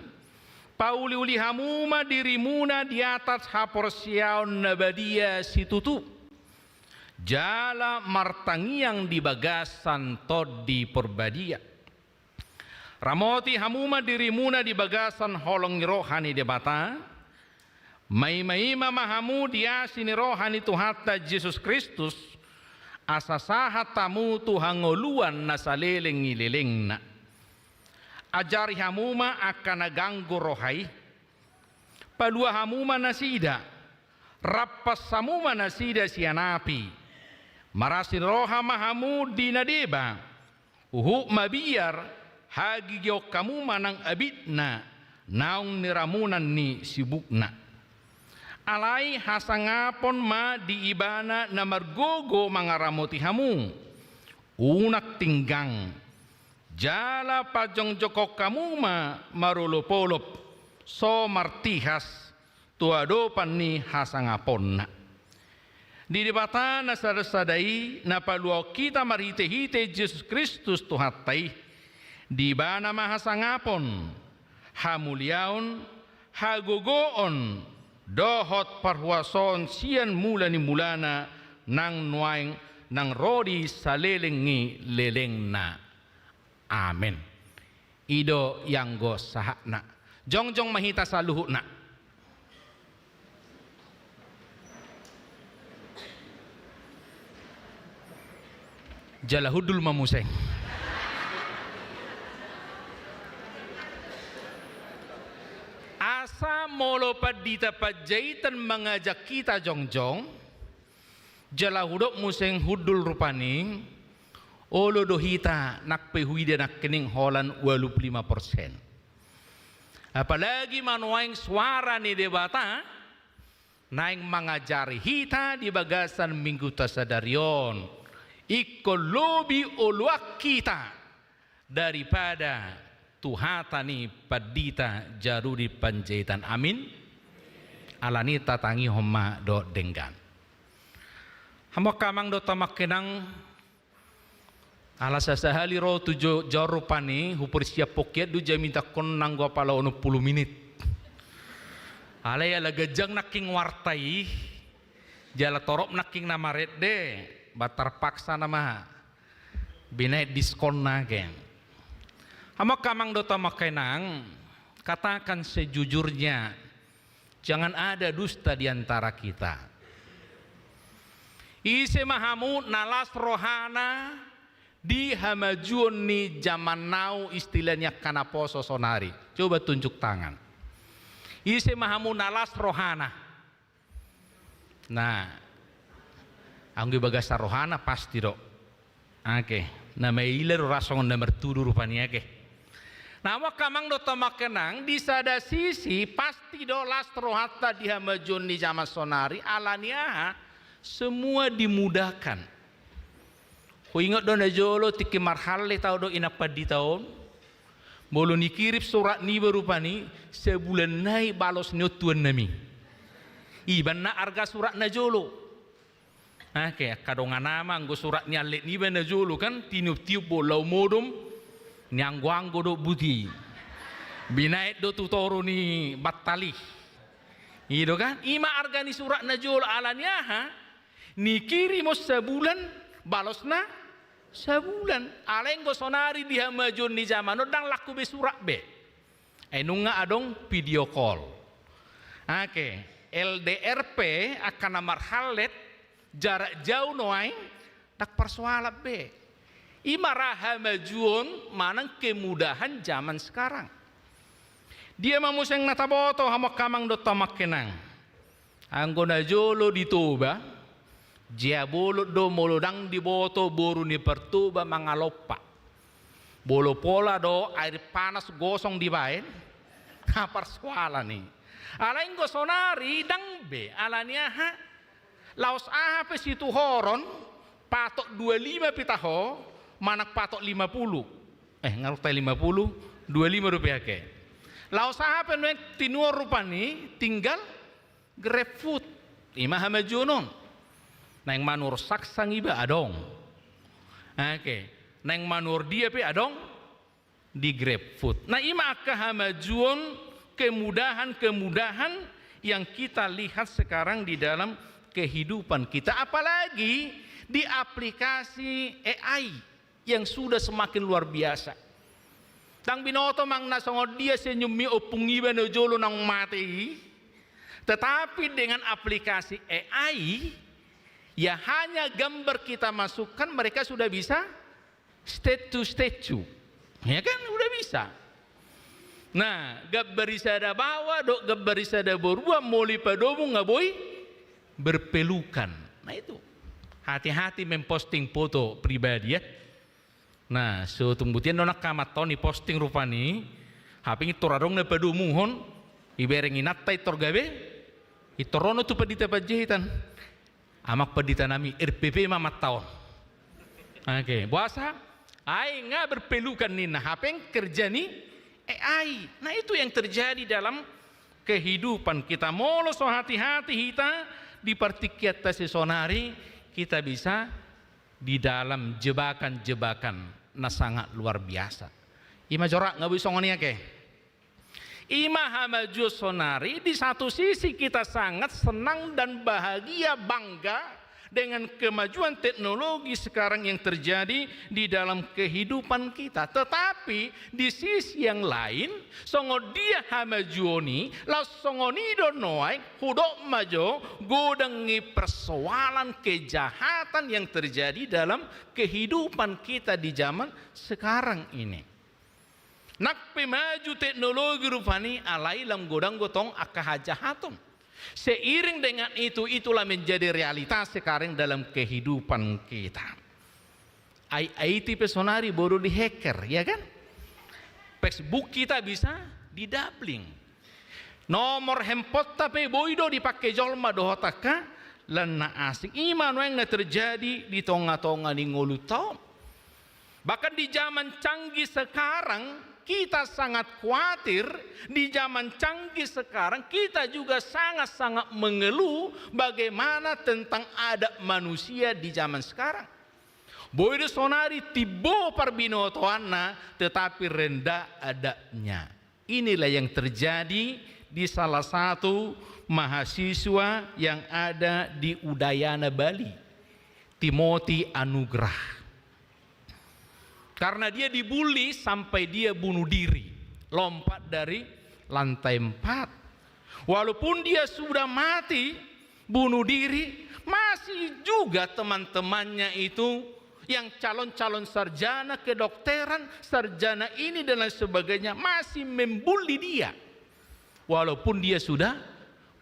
pauliuli hamu ma dirimuna di atas haporseaon na badia situtu, jala martangiang di bagasan Tondi Porbadia. Ramoti hamu ma dirimuna di bagasan holong ni roha ni Debata, maimaima ma hamu di asi ni roha ni Tuhanta Jesus Kristus, asa sahat hamu tu hangoluan na saleleng ni lelengna. Ajari hamu ma angka na ganggu roha i, palua hamu ma nasida, rampas hamu ma nasida sian api. Marasi ni roha ma hamu di na deba, huhut mabiar, hagigion hamu ma nang abitna, naung niramunan ni sibukna. Alai hasangapon ma di Ibana na margogo mangaramoti hamu, unang tinggang, jala pajongjongkon hamu ma marolopolop, so martihas, tu adopan ni hasangaponna. Di Debata na sadasada i, na paluahon hita marhitehite Jesus Kristus Tuhanta i, di Ibana ma hasangapon, hamuliaon, hagogoon, dohot parhuasoon sian mula ni mulana nang nuaeng nang ro di saleleng ni lelengna. Amen. I do ianggo sahatna. Jongjong ma hita saluhutna. Jala hundul ma muse. Asa molo pandita Panjaitan mangajak hita jongjong, jala hudok muse hundul rupani, olo do hita nang pe huida nangkining holan ualu pulu lima persen. Apalagi ma nuaeng suara ni Debata naeng mangajari hita di bagasan mingguta sadari on, ingkon lobi oloan hita daripada tu hata ni pandita Jarudi Panjaitan. Amin. Alani i tatangihon ma dohot denggan. Hamu angka amang dohot hamu angka inang, ala sasahali ro tu jo-, jaor rupani, hupersiaphon hian do jamitangkon nanggo apala onom pulu minit. Alai ala ganjang nangkin warta i, jala torop nangkin na marende, ba tarpaksa nama binahen diskon nangkin. Hamu angka amang dohot hamu angka inang, katakan sejujurnya, jangan ada dusta di antara kita. Ise ma hamu na las rohana di hamajuon ni jaman now, istilah ni angka naposo sonari? Coba tunjuk tangan. Ise ma hamu na las rohana? Nah, anggo i bagasan rohana pasti do. Ake, na maila do ra songon na martudu rupani ake. Nah, hamu angka amang dohot hamu angka inang, di sada sisi pasti do las rohanta di hamajuon ni jaman sonari, alani aha? Semua dimudahkan. Huingot do najolo tingki marhallet ahu dohot inang pandita on, molo nikirim surat niba rupani, sabulan nai balos ni on tu tuannami. Iba na arga surat najolo. Ake, angka dongan ama anggo surat ni hallet niba najolo kan, tinioptiop do laho modom, nianggoanggo dohot buti. Binahen do tu toru ni bantal i. I do kan? I ma arga ni surat najolo, alani aha? Nikirim on sabulan, balosna sabulan. Alai anggo sonari di hamajuon ni jaman on ndang laku be surat be. Ai nunga adong video call. Ake, L D R pe angka na marhallet, jarak jauh nuaeng, ndang parsoalan be. I ma ra hamajuon manang kemudahan zaman sekarang. Dia ma muse na taboto hamu angka amang dohot hamu angka inang? Anggo najolo di Toba, jea bolon do molo ndang diboto boru ni partoba mangalompa. Molo pola do air panas gosong dibaen, na parsoalan i. Alai anggo sonari ndang be, alani aha? Laos aha pe situhoron, patok dua lima pe taho, manang patok lima pulu. Eh, nga rupta lima pulu, dua lima dope ake. Laos aha pe nuaeng tinuhor rupani, tinggal GrabFood. I ma hamajuon on. Naeng manuhor sangsang iba adong. Ake. Naeng manuhor dia pe adong di GrabFood. Nah, i ma angka hamajuon, kemudahan-kemudahan yang kita lihat sekarang di dalam kehidupan kita. Apalagi di aplikasi A I yang sudah semakin luar biasa. Ndang binoto manang na songon dia senyummi ompung iba najolo naung mate i. Tetapi dengan aplikasi A I, ya hanya gambar kita masukkan, mereka sudah bisa statue-statue. Ya kan, udah bisa. Nah, gambar ni sada baoa dohot gambar ni sada borua molo dipadomu nga boi berpelukan. Nah, itu. Hati-hati memposting foto pribadi, ya. Nah, so tung butian do nangkin amanta on diposting rupani, hape intor adong na padomuhon, ibereng inanta intor gabe, intor ro tu Pandita Panjaitan. Amang pandita nami, R P P ma amanta on. Oke, boasa? Ai nga berpelukan ninna, hape kerja ni A I. Nah, itu yang terjadi dalam kehidupan kita. Molo so hati-hati hita di partingkianta sisonari, kita bisa di dalam jebakan-jebakan na sangat luar biasa. I ma jora nga boi songon i ake. I ma hamajuon saonari, di satu sisi kita sangat senang dan bahagia, bangga dengan kemajuan teknologi sekarang yang terjadi di dalam kehidupan kita. Tetapi di sisi yang lain, songon dia hamajuon i, laos songon i do nuaeng, hudok ma jo, godang i persoalan kejahatan yang terjadi dalam kehidupan kita di zaman sekarang ini. Nang pe maju teknologi rupani, alai lam godang do tong angka hajahaton. Seiring dengan itu, itulah menjadi realitas sekarang dalam kehidupan kita. Ai, ai, I T pe saonari boi do dihacker, ya kan? Facebook kita bisa di-doubling. Nomor handphoneta pe boi do dipake jolma dohot angka lan na asing. I ma nuaeng na terjadi di tonga-tonga ni ngolunta on. Bahkan di zaman canggih sekarang, kita sangat khawatir, di zaman canggih sekarang, kita juga sangat-sangat mengeluh bagaimana tentang adab manusia di zaman sekarang. Boi do saonari timbo parbinotoanna, tetapi rendah adabnya. Inilah yang terjadi di salah satu mahasiswa yang ada di Udayana, Bali, Timothy Anugrah. Karena dia dibully sampai dia bunuh diri, lompat dari lantai empat. Walaupun dia sudah mati, bunuh diri, masih juga teman-temannya itu yang calon-calon sarjana kedokteran, sarjana ini dan lain sebagainya masih membuli dia. Walaupun dia sudah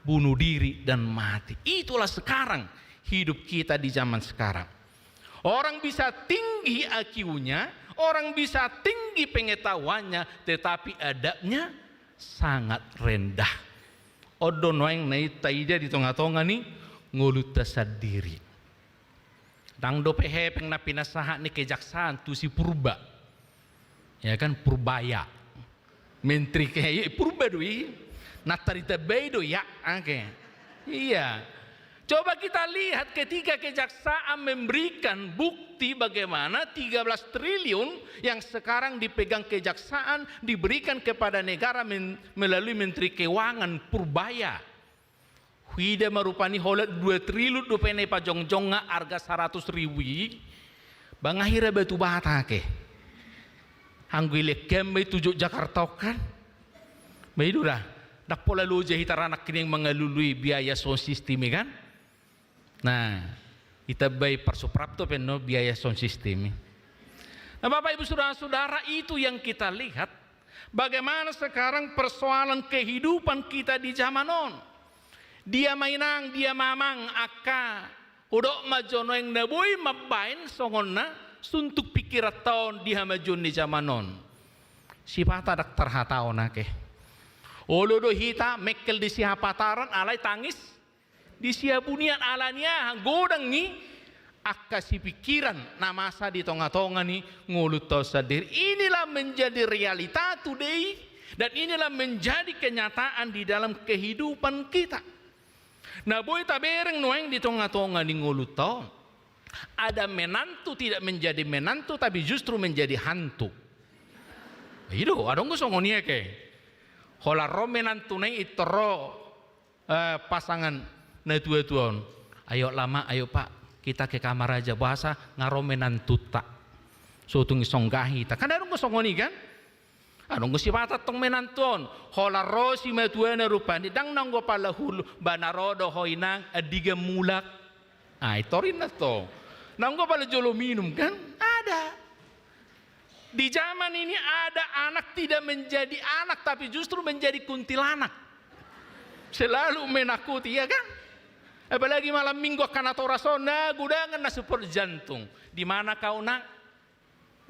bunuh diri dan mati. Itulah sekarang hidup kita di zaman sekarang. Orang bisa tinggi I Q-nya, orang bisa tinggi pengetahuannya, tetapi adabnya sangat rendah. On do nuaeng na taida di tonga-tonga ni ngolunta sandiri. Ndang dope hepeng na pinasahat ni kejaksaan tu si Purba. Ya kan, Purbaya. Menteri ke, Purba do i. Na taritambai do ya, oke. Iya. Coba kita lihat ketika kejaksaan memberikan bukti bagaimana tiga belas triliun yang sekarang dipegang kejaksaan diberikan kepada negara men-, melalui Menteri Keuangan Purbaya. Huida ma rupani holan dua triliun dope na ipajongjongi arga saratus ribu i. Ba nga hira batu bata ke. Anggo ilean ma i tu Jogjakarta on kan. Ba i do da. Ndang pola loja hita ranak i naeng mangalului biaya sound system i kan. Nah, itambai parsuprapto pe annon biaya sound system i. Nah, Bapak Ibu Saudara-saudara, itu yang kita lihat. Bagaimana sekarang persoalan kehidupan kita di zaman on? Dia ma inang, dia ma amang, angka, hudok ma jo nuaeng na boi mambaen songon na suntuk pikiranta on di hamajuon ni zaman on. Sipata ndang tarhatahon ake. Olo do hita mengkel di sihapataran alai tangis di sihabunian. Alani aha? Godang i angka sipingkiran na masa di tonga-tonga ni ngolunta on sandiri. Inilah menjadi realita today dan inilah menjadi kenyataan di dalam kehidupan kita. Na boi tabereng nuaeng di tonga-tonga ni ngolunta on. Ada menantu tidak menjadi menantu tapi justru menjadi hantu. I do, adong do songon i ake. Holan ro menantuna i, pintor ro eh, pasangan na tua-tua on. Ayo lah Mak, ayo Pak, kita ke kamar aja, boasa nga ro menantunta. So tung disonggahi hita. Kan adong do songon i kan? Adong do sipata tong menantu on. Holan ro simatuana rupani, ndang naung pala hulu, ba na ro do ho inang, andigan mulak. Ai torinna tong. Naung pala jolo minum kan? Ada. Di zaman ini ada anak tidak menjadi anak, tapi justru menjadi kuntilanak. Selalu menakut, iya kan? Apalagi malam minggu angka natoras on, nah, godangan na support jantung. Di mana kau, Nak?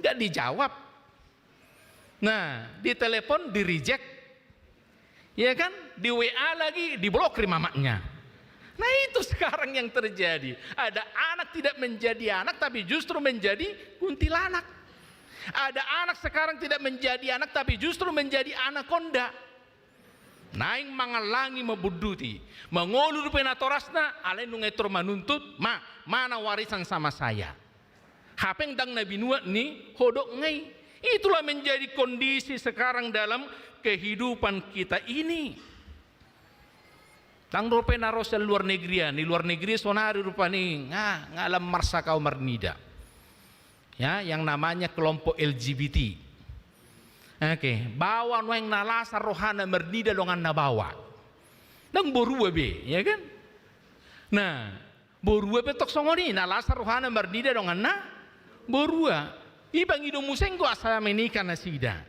Nggak dijawab. Nah, ditelepon, di-reject. Ya kan? Di W A lagi, diblokir mamaknya. Nah, itu sekarang yang terjadi. Ada anak tidak menjadi anak, tapi justru menjadi kuntilanak. Ada anak sekarang tidak menjadi anak, tapi justru menjadi anakonda. Naeng mangallangi, mambunduti. Mangolu dope natorasna, alai nunga i tor manuntut, ma, mana warisan sama saya? Hape ndang na binuat ni hodok nga i. Itulah menjadi kondisi sekarang dalam kehidupan kita ini. Ndang dope na ro sian luar negeri an, di luar negeri sonari rupani nga, nga lam marsakau marnida. Ya, yang namanya kelompok L G B T. Oke, baoa nuaeng na las rohana marnida donganna baoa. Ndang borua be, ya kan? Nah, borua pe tong songon i, na las rohana marnida donganna borua. I pangido muse anggo asa menikah nasida.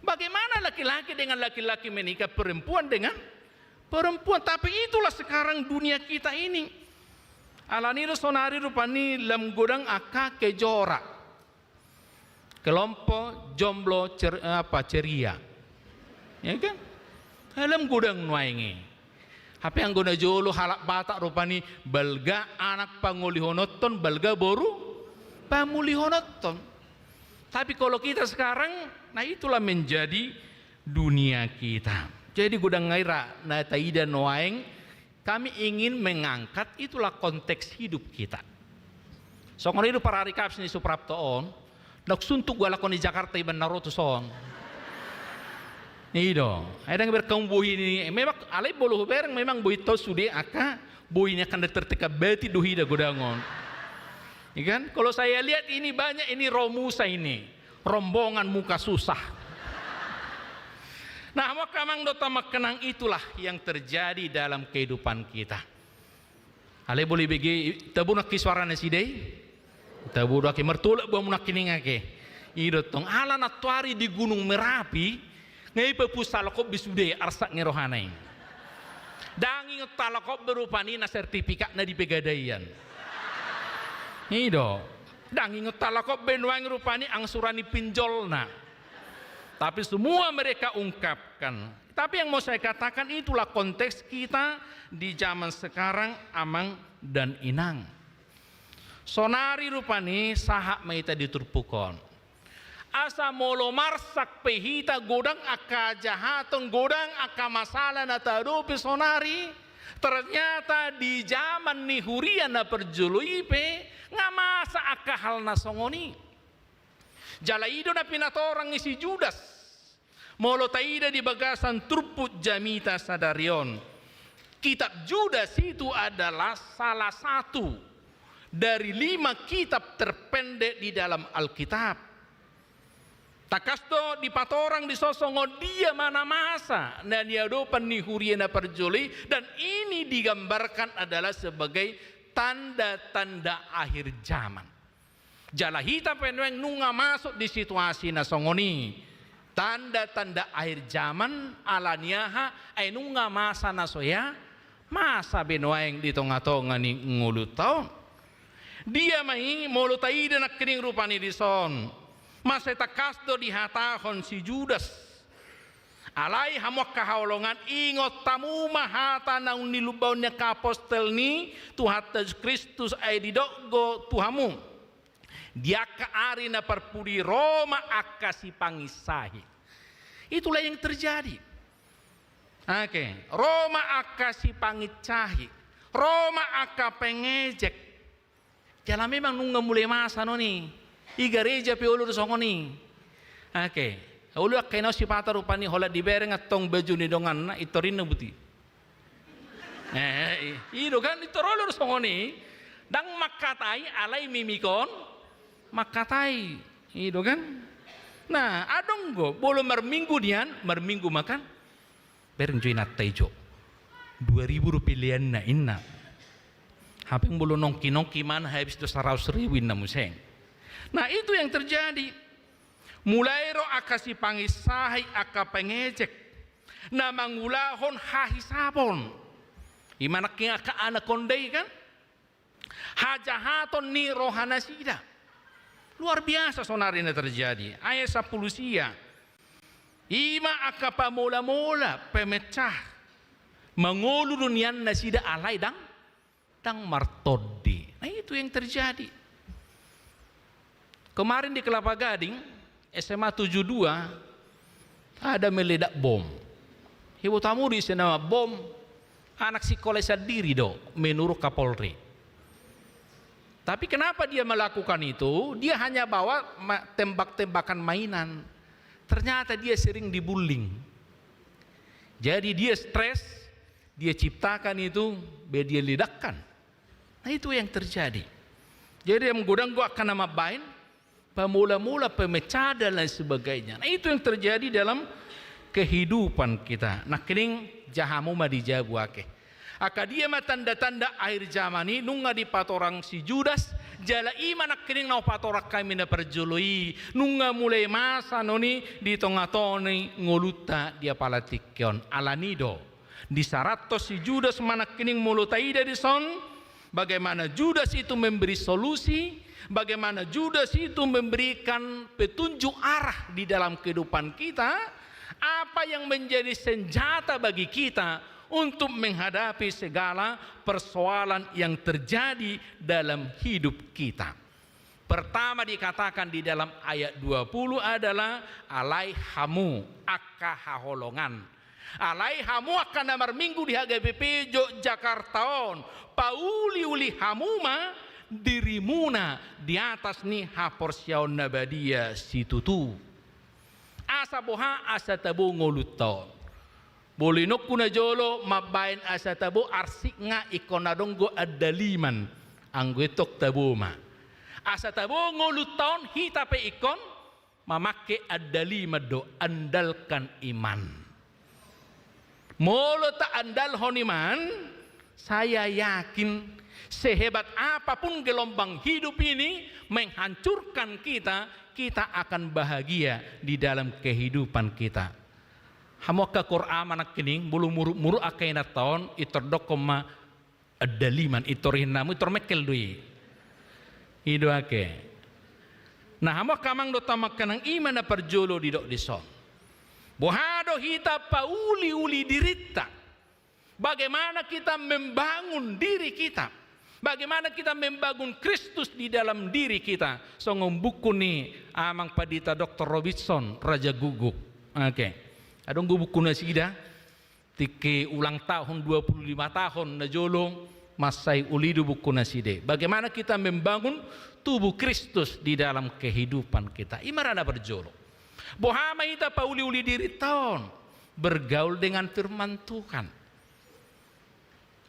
Bagaimana laki-laki dengan laki-laki menikah, perempuan dengan perempuan? Tapi itulah sekarang dunia kita ini. Alani do sonari rupani lam godang angka kejora. Kelompok jomblo cer-, apa, ceria. Ya kan? Lam godang nuaeng i. Hape anggo na jolo halak Batak rupani balga anak pangolihononhon, balga boru pamulihononhon. Tapi kalau kita sekarang, nah, itulah menjadi dunia kita. Jadi godang ngai ra na taida nuaeng, kami ingin mengangkat itulah konteks hidup kita. Songon i do parari kaps ni Suprapto on, ndang suntuk halak on di Jakarta iba na ro tuson. I do. Ai ndang bereng bohi ni, memang alai molo hubereng memang bohi tong sude angka bohi ni angka na tertekan batin do hida godang on. Ya kan? Kalau saya lihat ini banyak ini romusa ini. Rombongan muka susah. Nah, hamu angka amang dohot hamu angka inang, itulah yang terjadi dalam kehidupan kita. Alai boi bege, tabo do angka suara nasida i? Tabo do angka, martolap do hamu nangkining angka. I do tong, ala nantoari di Gunung Merapi, nga ipapuas halak on be sude, arsak nge rohana i. Ndang ingot halak on be rupani na sertifikatna di Pegadaian. I do. Ndang ingot halak on be nuaeng rupani angsuran ni pinjolna. Tapi semua mereka ungkapkan. Tapi yang mau saya katakan, itulah konteks kita di zaman sekarang, amang dan inang. Sonari rupani sahat ma hita di turpuk on. Asa molo marsak pe hita, godang angka hajahaton, godang angka masalah na tahadopi sonari, ternyata di zaman ni huria na parjolo i pe nga masa angka hal na songon i. Jala i do na pinatorang ni si Judas. Molo taida di bagasan turpuk jamita sadari on, kitab Judas itu adalah salah satu dari lima kitab terpendek di dalam Alkitab. Tangkas do dipatorang dison songon dia ma na masa na niadopan ni huria na parjolo i, dan ini digambarkan adalah sebagai tanda-tanda akhir zaman. Jala hita pe nuaeng nunga masuk di situasi na songon i. Tanda-tanda akhir zaman, ala ni aha, ai nunga masa na so hea masa be nuaeng di tonga-tonga ni ngolunta on. Dia ma i, molo taida nangkining rupani dison, mansai tangkas do dihatahon si Judas. Alai hamu angka haholongan, ingot hamu ma hata naung nilumbaon ni angka apostel ni Tuhanta Jesus Kristus, ai didok do tu hamu. Di angka ari na parpudi ro ma angka sipanginsahit. Itulah yang terjadi. Oke, ro ma angka sipanginsahit, ro ma angka pengejek. Jala memang nunga mulai masa non i. I gareja pe olo do songon i. Oke. Olo angka inang sipata rupani holan dibereng antong baju ni donganna, intor inna buti. Eh, i, i do kan, intor olo do songon i. Ndang mangkatai alai mimik on mangkatai. I do kan. Nah, adong do, molo marminggu nian, marminggu ma kan. Bereng jo inanta i jo. Dua ribu do peleanna inna. Hape molo nongki-nongki manang habis do saratus ribu inna muse. Nah, itu yang terjadi. Mulai ro angka sipanginsahit, angka pengejek na mangulahon hahisapon. I ma nangkin angka anakonda i kan. Hajahaton ni rohanasida. Luar biasa sonari na terjadi. Ayat sampulu sia. I ma angka pamola-mola, pemecah. Mangolu do nian nasida alai ndang, ndang martondi. Nah, itu yang terjadi. Kemarin di Kelapa Gading, S M A tujuh dua, ada meledak bom. Iboto hamu do ise na mambom? Anak sikola sandiri do, menurut Kapolri. Tapi kenapa dia melakukan itu? Dia hanya bawa ma-, tembak-tembakan mainan. Ternyata dia sering dibullying. Jadi dia stres, dia ciptakan itu, be dia ledakkan. Nah, itu yang terjadi. Jadi, yang godang angka na mambaen, pamola-mola, pemecah, dan lain sebagainya. Nah, itu yang terjadi dalam kehidupan kita. Nangkining, ja hamu ma di jabu ake. Angka dia ma tanda-tanda akhir zaman i, nunga dipatorang si Judas, jala i ma nangkining na hupatorang hami na parjolo i, nunga mulai masa annon i di tonga-tonga ni ngolunta di apala tingki on. Alani do, disaranthon si Judas ma nangkining molo taida dison, bagaimana Judas itu memberi solusi, bagaimana Judas itu memberikan petunjuk arah di dalam kehidupan kita, apa yang menjadi senjata bagi kita untuk menghadapi segala persoalan yang terjadi dalam hidup kita. Pertama dikatakan di dalam ayat dua puluh adalah, alai hamu angka haholongan. Alai hamu angka na marminggu di H G P P Yogyakarta on, pauli-uli hamu ma dirimuna di atas ni haporseaon na badia situtu. Asa boha? Asa tabo ngolunta on. Boi inongku na jolo mambaen asa tabo, arsik nga ingkon adong do andaliman, anggo i tong tabo ma. Asa tabo ngolunta on, hita pe ingkon mamangke andaliman do, andalkan iman. Molo taandalhon iman, saya yakin sehebat apapun gelombang hidup ini menghancurkan kita, kita akan bahagia di dalam kehidupan kita. Hamu angka koor ama nangkining, molo muruk-muruk angka inanta on, pintor dokkon ma andaliman, pintor hinan, pintor mengkel do i. I do ake. Nah, hamu angka amang dohot hamu angka inang, i ma na parjolo didok dison. Boha do hita pauli-uli dirinta? Bagaimana kita membangun diri kita? Bagaimana kita membangun Kristus di dalam diri kita? Songon buku ni Amang Pandita Doktor Robinson Rajagukguk. Oke. Adong do buku nasida, tingki ulang tahun dua puluh lima tahun na jolo, mansai uli do buku nasida i. Bagaimana kita membangun tubuh Kristus di dalam kehidupan kita. I ma ra na parjolo. Boha ma hita pauli-uli dirinta on? Bergaul dengan firman Tuhan.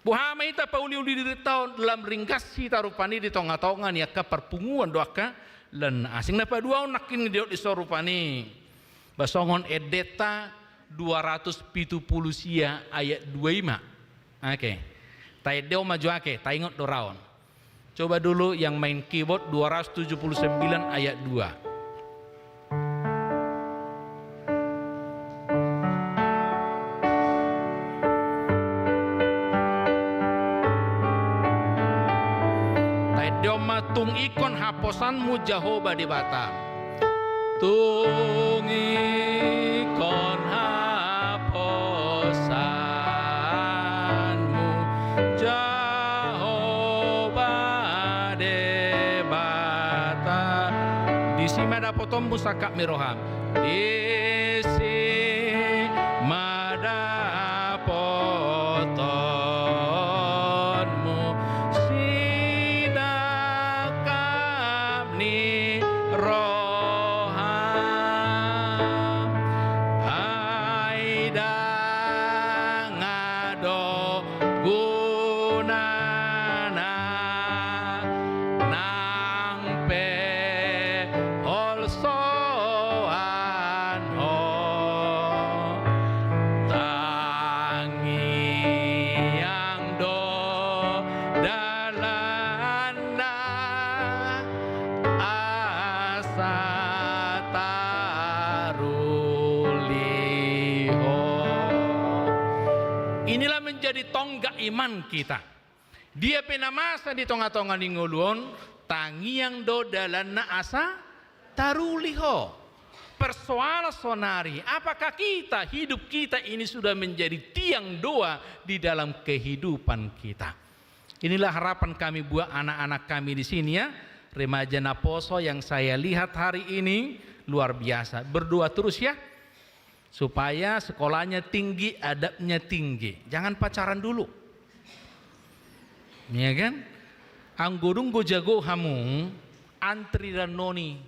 Boha ma hita pauli-uli dirinta on? Lam ringgas hita rupani di tonga-tonga ni angka parpunguan dohot angka lan na asing. Na paduahon nangkin didok dison rupani. Ba songon endenta dua ratus pitu pulu sia ayat dua i ma. Oke. Taendehon ma jo ake, taingot do ra on. Coba dulu yang main keyboard, dua ratus tujuh puluh sembilan ayat dua. Taendehon ma: Tung ingkon haposanmu Jahowa Debata. Tung ingkon haposanmu Jahowa Debata. Disi ma dapotonmu sangkap ni roham. Disi ma dapotonmu sinangkap ni roham. Ai ndang adong gunana nang pe holsoan ho. Tangiang do dalanna asa taruli ho. Inilah menjadi tonggak iman kita. Dia pe na masa di tonga-tonga ni ngolu on, tangiang do dalanna asa taruli ho. Persoalan saonari, apakah kita, hidup kita ini sudah menjadi tiang doa di dalam kehidupan kita? Inilah harapan kami buat anak-anak kami di sini, ya. Remaja naposo yang saya lihat hari ini luar biasa. Berdoa terus, ya. Supaya sekolahnya tinggi, adabnya tinggi. Jangan pacaran dulu. Ya kan? Anggo dung do jago hamu, antri do annon i.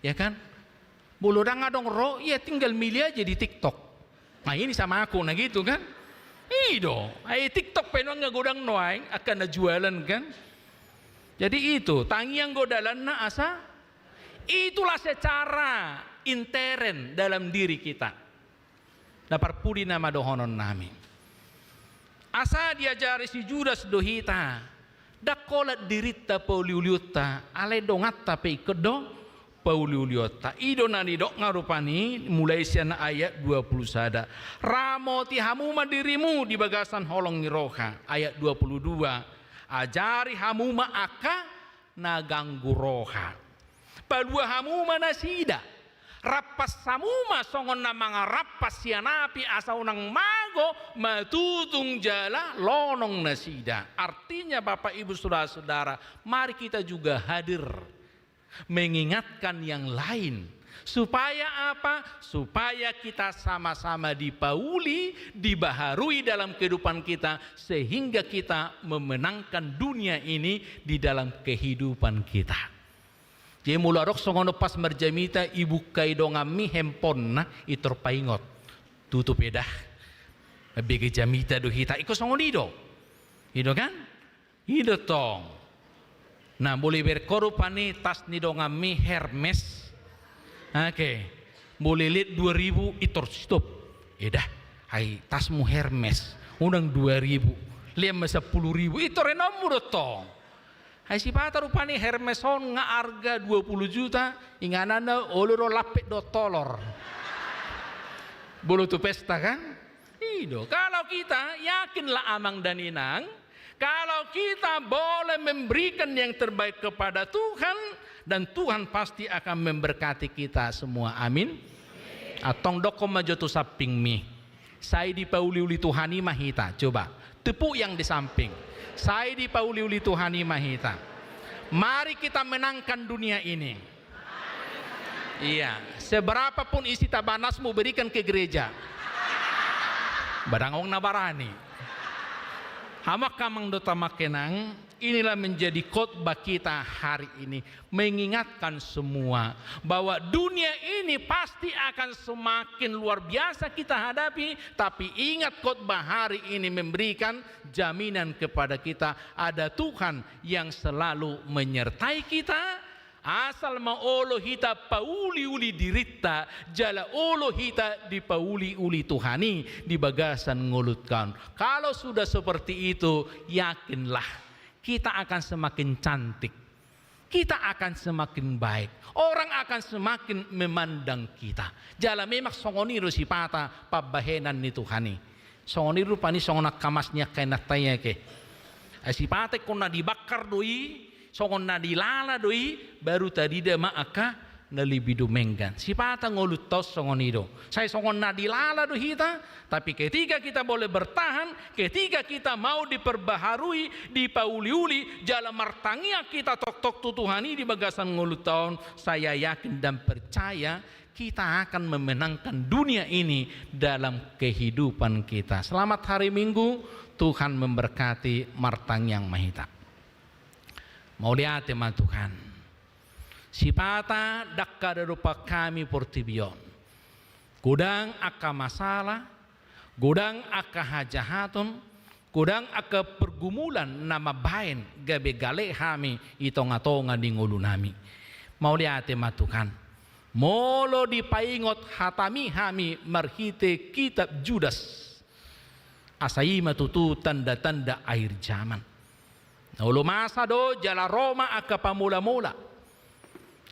Ya kan? Molo ndang adong ro, ya tinggal milih aja di TikTok. Nah, ini sama aku, nah gitu kan? I do. Ai TikTok pe nuaeng godang nuaeng angka na jualan kan? Jadi itu, tangiang do dalanna asa, itulah secara intern dalam diri kita. Na parpudi nama dohonon nami. Asa diajari si Judas do hita, ndang holan dirinta pauliuliunta, alai donganta pe ingkon do pauliuliunta. I do na nidokna rupani, mulai sian ayat dua puluh sada. Ramoti hamu ma dirimu di bagasan holong ni roha. Ayat dua puluh dua. Ajari hamu ma angka na ganggu roha. Palua hamu ma nasida. Rampas hamu ma songon na mangarampas sian api asa unang mago matutung jala lonong nasida. Artinya, Bapak, Ibu, saudara-saudara, mari kita juga hadir mengingatkan yang lain. Supaya apa? Supaya kita sama-sama dipauli, dibaharui dalam kehidupan kita, sehingga kita memenangkan dunia ini di dalam kehidupan kita. Jadi molo adong songon on pas marjamita, ibuka i donganmi handphonena, i tor paingot. Tutu pe da. Mambege jamita do hita, ingkon songon i do. I do kan? I do tong. Nah, molo ibereng ho rupani tas ni donganmi Hermes. Oke. Molo ilean dua ribu, i tor stop. Eda, ai tasmu Hermes. Unang dua ribu. Lean ma sampulu ribu. I tor enonmu do tong. Ai sipata rupani Hermes on nga arga dua puluh juta, ingananna olo do lampet dohot tolor. Molo tu pesta kan? I do. Kalau kita, yakinlah amang dan inang, kalau kita boleh memberikan yang terbaik kepada Tuhan, dan Tuhan pasti akan memberkati kita semua. Amin. Antong dokkon ma jo tu sampingmi. Sai dipauliuli Tuhan i ma hita. Coba. Tepuk yang di samping. Sai dipauliuli Tuhan i ma hita. Mari kita menangkan dunia ini. Iya, seberapa pun isi tabanasmu berikan ke gereja. Ba ndang adong na barani. Hamu angka amang dohot hamu angka inang, inilah menjadi khotbah kita hari ini. Mengingatkan semua bahwa dunia ini pasti akan semakin luar biasa kita hadapi, tapi ingat, khotbah hari ini memberikan jaminan kepada kita, ada Tuhan yang selalu menyertai kita. Asal ma olo hita pauliuli dirinta, jala olo hita dipauliuli Tuhan i di bagasan ngolunta on. Kalau sudah seperti itu, yakinlah, kita akan semakin cantik. Kita akan semakin baik. Orang akan semakin memandang kita. Jala memang songon i do sipata pambahenan ni Tuhan i. Songon i rupani songon angka mas ni angka inanta i ake. Ai sipata ingkon na dibakar do i, songon na dilala do i, baru tadida ma angka na lebih dumenggan. Sipata ngolunta on songon i do. Sai songon na dilala do hita, tapi ketika kita boleh bertahan, ketika kita mau diperbaharui, dipauliuli, jala martangiang hita tongtong tu Tuhan i di bagasan ngolunta on, saya yakin dan percaya kita akan memenangkan dunia ini dalam kehidupan kita. Selamat hari Minggu, Tuhan memberkati, martangiang ma hita. Mauliate ma Tuhan. Sipata ndang hadadopan hami portibi on. Godang angka masalah, godang angka hajahaton, godang angka pergumulan na mambahen gabe gale hami i tongatonga ni ngolunami. Mauliate ma Tuhan. Molo dipaingot hatami hami marhite kitab Judas. Asa i ma tutu tandatanda akhir zaman. Na olo masa do jala ro ma angka pamolamola.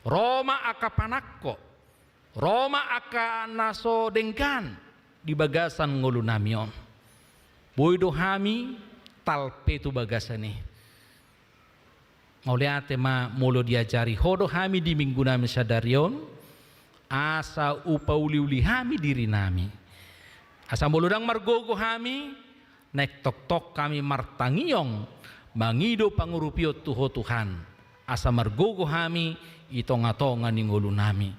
Ro ma angka panangko. Ro ma angka na so denggan di bagasan ngolunami on. Boi do hami talpe tu bagasan i. Mauliate ma molo diajari Ho do hami di minggunami sadari on, asa hupauliuli hami dirinami. Asa molo ndang margogo hami, naeng tongtong hami martangiang, mangido pangurupion tu Ho Tuhan, asa margogo hami i tongatonga ni ngolunami.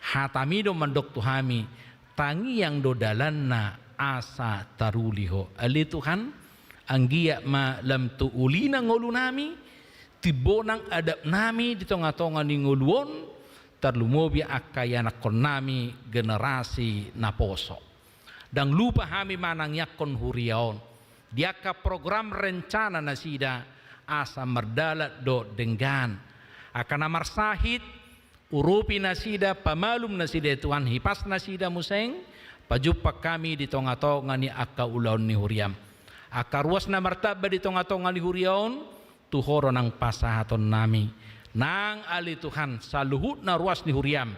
Hatami do mandok tu hami, tangiang do dalanna asa taruli Ho. Ale Tuhan, anggiat ma lam tu ulina ngolunami, timbo nang adatnami di tongatonga ni ngolu on, tarlumobi angka ianakkonnami generasi naposo. Ndang lupa hami manangiangkon huria on di angka program rencana nasida, asa mardalan dohot denggan. Angka na marsahit, urupi nasida, pamalum nasida, Tuhan, hipas nasida muse, pajumpang hami di tongatonga ni angka ulaon ni huriam. Angka ruas na martamba di tongatonga ni huria on, tu Ho do nang pasahatonnami. Nang ale Tuhan, saluhutna ruas ni huriam,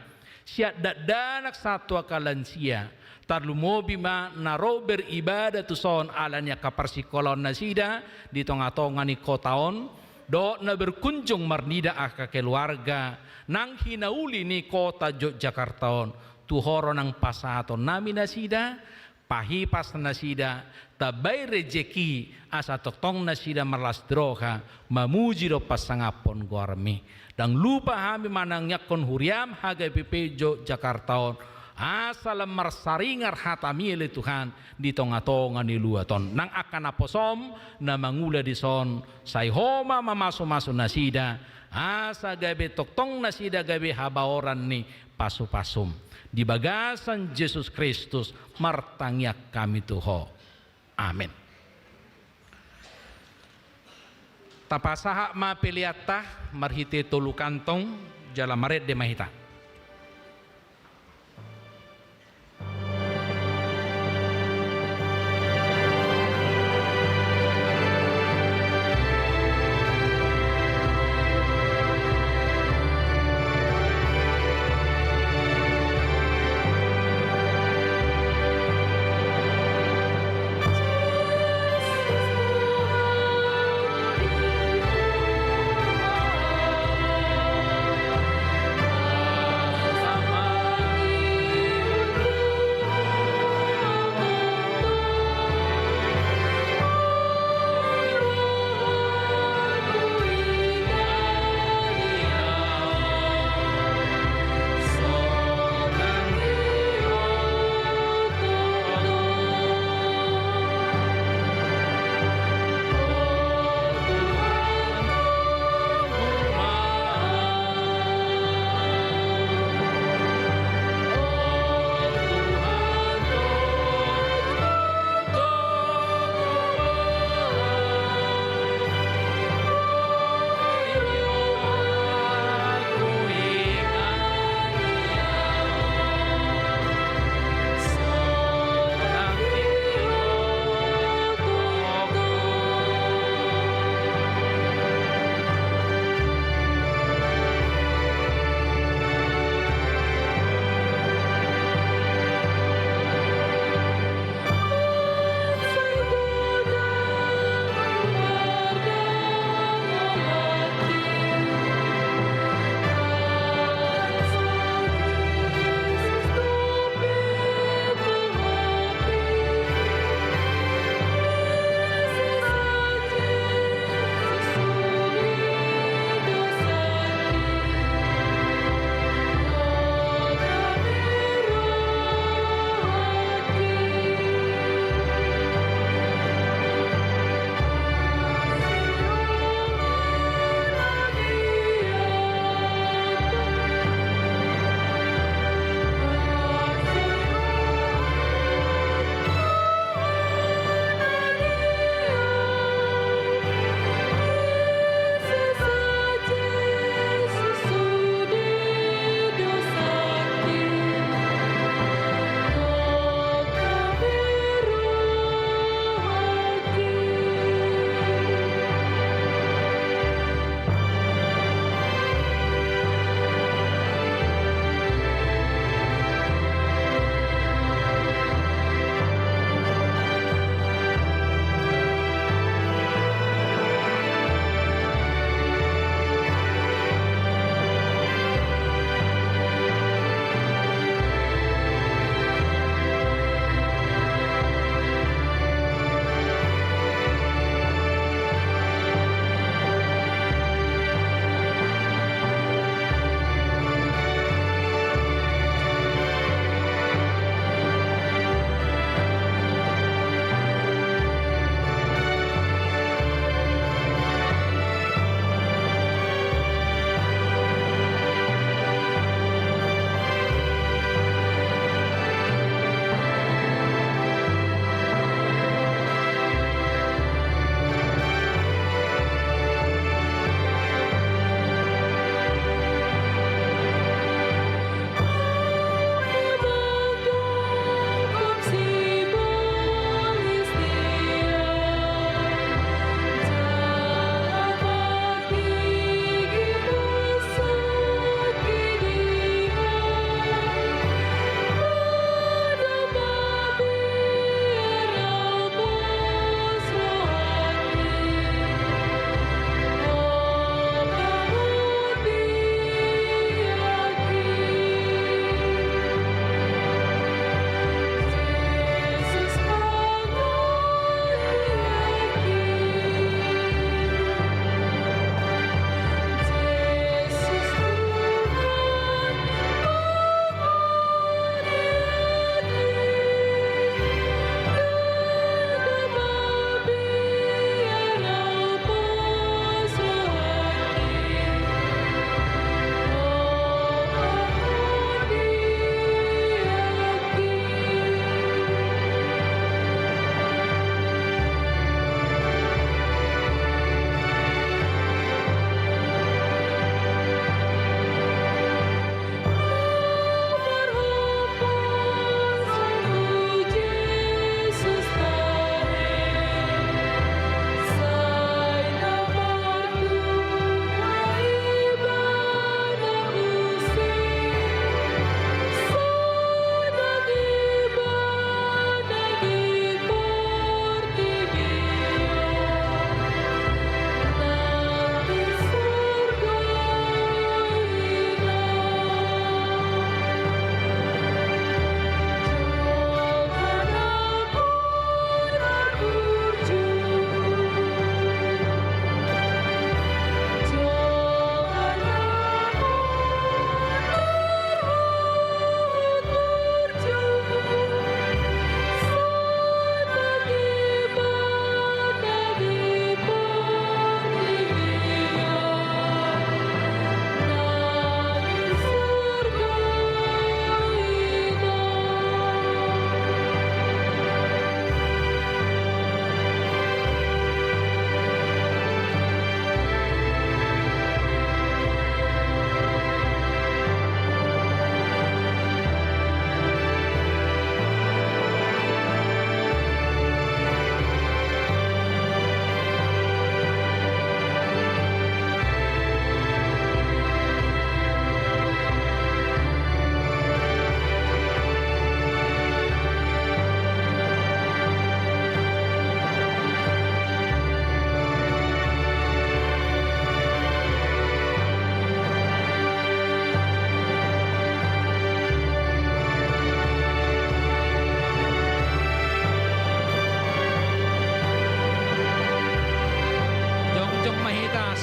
sian dakdanak sahat tu angka lansia, tarlumobi ma na ro beribadah tuson ala ni angka parsingkolaon nasida di tongatonga ni kota on, dohot na berkunjung marnida angka keluarga nang hinauli ni kota Yogyakarta on. Tu Ho do nang pasahatonnami nasida, pahipas nasida, tambai rejeki, asa tongtong nasida marlas ni roha mamuji dohot pasangaphon goarmi. Ndang lupa hami manangiangkon huriam H G P P Yogyakarta on, asa lam marsaringar hatami ale Tuhan di tongatonga ni luat on. Nang angka naposom na mangula dison, sai Ho ma mamasumasu nasida, asa gabe tongtong nasida gabe habaoran ni pasupasum. Di bagasan Jesus Kristus martangiang hami tu Ho. Amen. Tapasahat ma peleanta marhite tolu kantong, jala marende ma hita.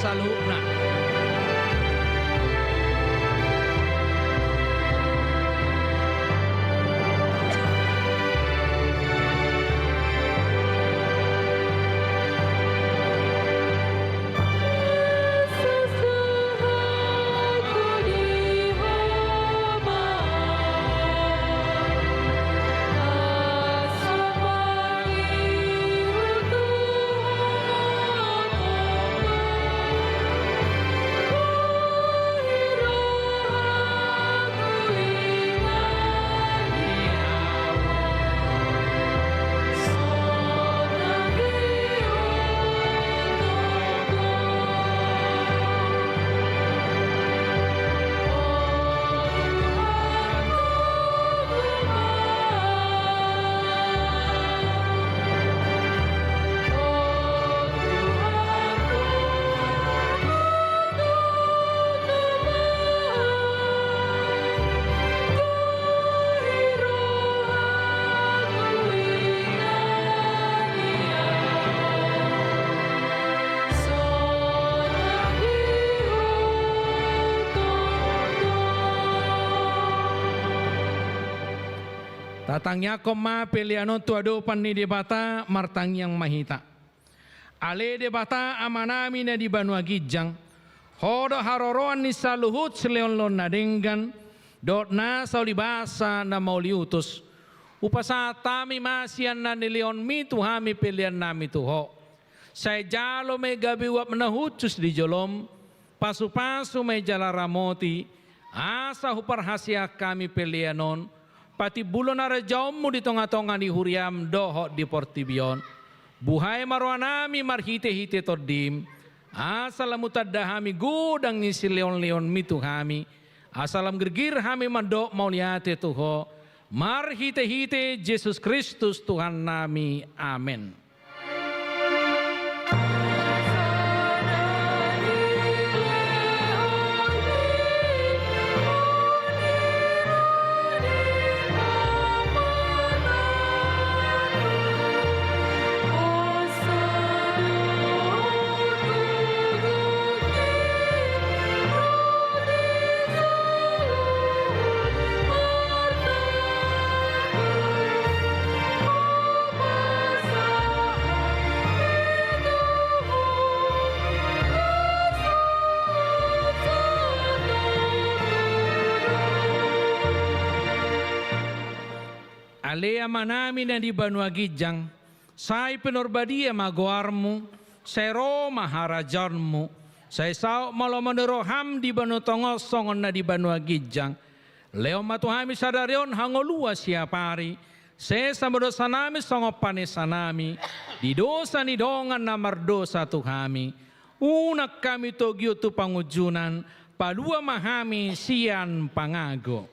saluhutna. Tatangiangkon ma pelean on tu adopan ni Debata, martangiang ma hita. Ale Debata Amanami na di banua ginjang, Ho do haroroan ni saluhut silehonlehon na denggan, dohot nasa ulibasa na mauliutus. Hupasahat hami ma sian na nilehonMi tu hami peleannami tu Ho. Sai jalo ma i gabe uap na hushus di jolom, pasupasu ma i jala ramoti, asa huparhaseang hami pelean on, patimbulhon harajaonMu di tongatonga ni huriaM dohot di portibi on. Buhai ma rohanami marhitehite TondiM, asa lam hutanda hami godang ni silehonlehonMi tu hami, asa lam girgir hami mandok mauliate tu Ho, marhitehite Jesus Kristus Tuhannami. Amen. Ale Amanami na di banua ginjang, sai pinarbadia ma goarMu, sai ro ma harajaonMu, sai saut ma lomo ni rohaM di banua tonga on songon na di banua ginjang. Lehon ma tu hami sadari on hangoluan siapari, sesa ma dosanami songon panesanami di dosa ni dongan na mardosa tu hami. Unang hami togihon tu pangunjunan, palua ma hami sian pangago.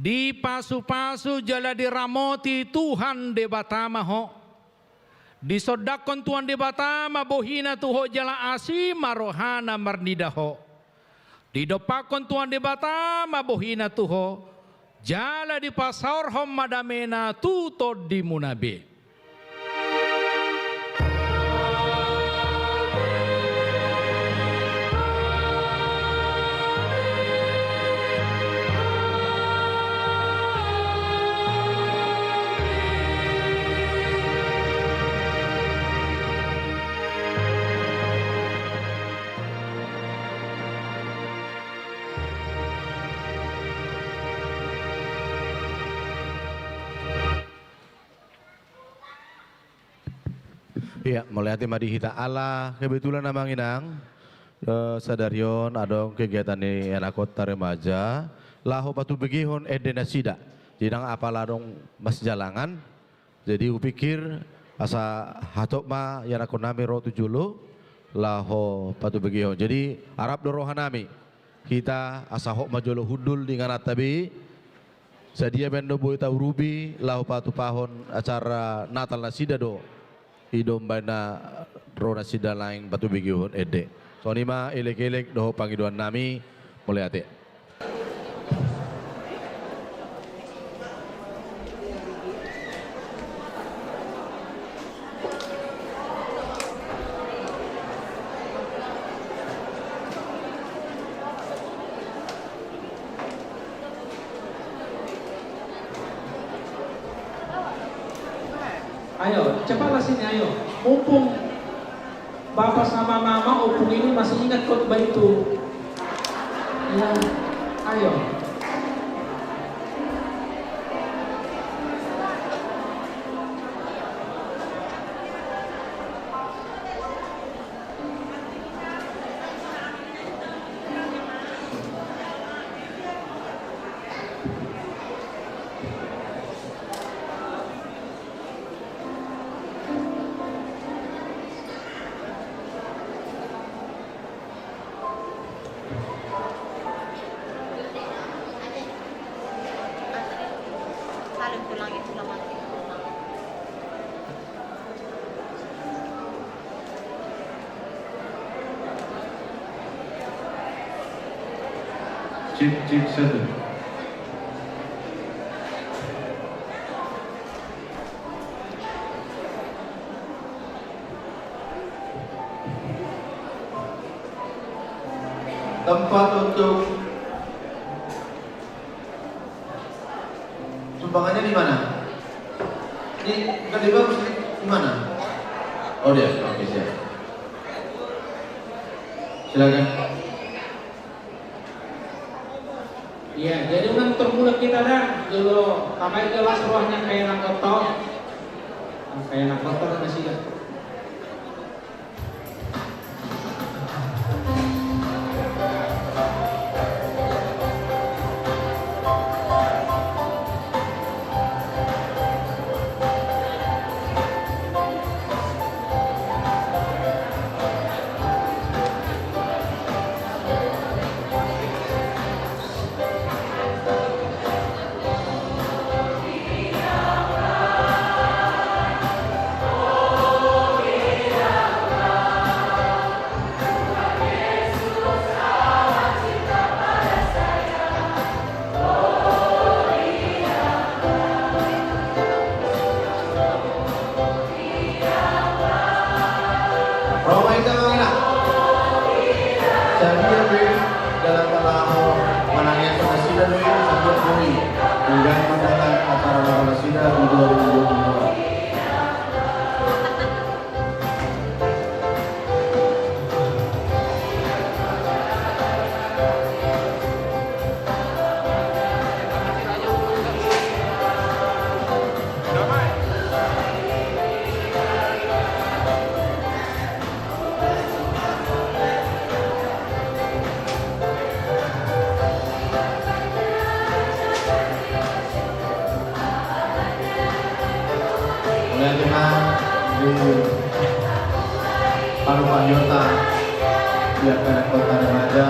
Dipasupasu jala diramoti Tuhan Debata ma ho. Disondangkon Tuhan Debata ma bohiNa tu ho jala asi ma rohaNa marnida ho. Didompakkon Tuhan Debata ma bohiNa tu ho, jala dipasaorhon ma dameNa tu tondimuna be. Iya, mauliate ma di hita ala kebetulan amang inang, eh, sadari on adong kegiatan ni anakonta remaja laho patubegehon ende nasida. Jadi ndang apala adong masijalangan. Jadi hupikir asa hatop ma ianakkonnami ro tu jolo laho patubegehon. Jadi arap do rohanami hita asa hot ma jolo hundul di ingananta be. Sadia pe annon boi taurupi laho patupahon acara Natal nasida do. I do umbahen na ro nasida laeng patubegehon ende. Songon i ma elek-elek dohot pangidoannami. Mauliate. Ayo, cepatlah sini, ayo. Mumpung Bapak sama Mama, Opung ini masih ingat khotbah itu. Ya, ayo. Cek, cek, satu. Tempat untuk sumbangannya di mana? Di, bukan di bagus, di, di mana? Oh, dia, oke, siap. Silakan. Iya, jadi unang terbulat kita dah, dulu tamai jelas ruahnya kayak anak kotor. Kayak anak kotor masih dah. Ro ma hita amang inang. Sadia pe dalan na laho manangiangkon nasida do i, sadia boi. Hingga mandalan acara laho nasida di dua ribu dua puluh dua. Mulai dengan di Parupahiota, pihak Kemenkota Remaja.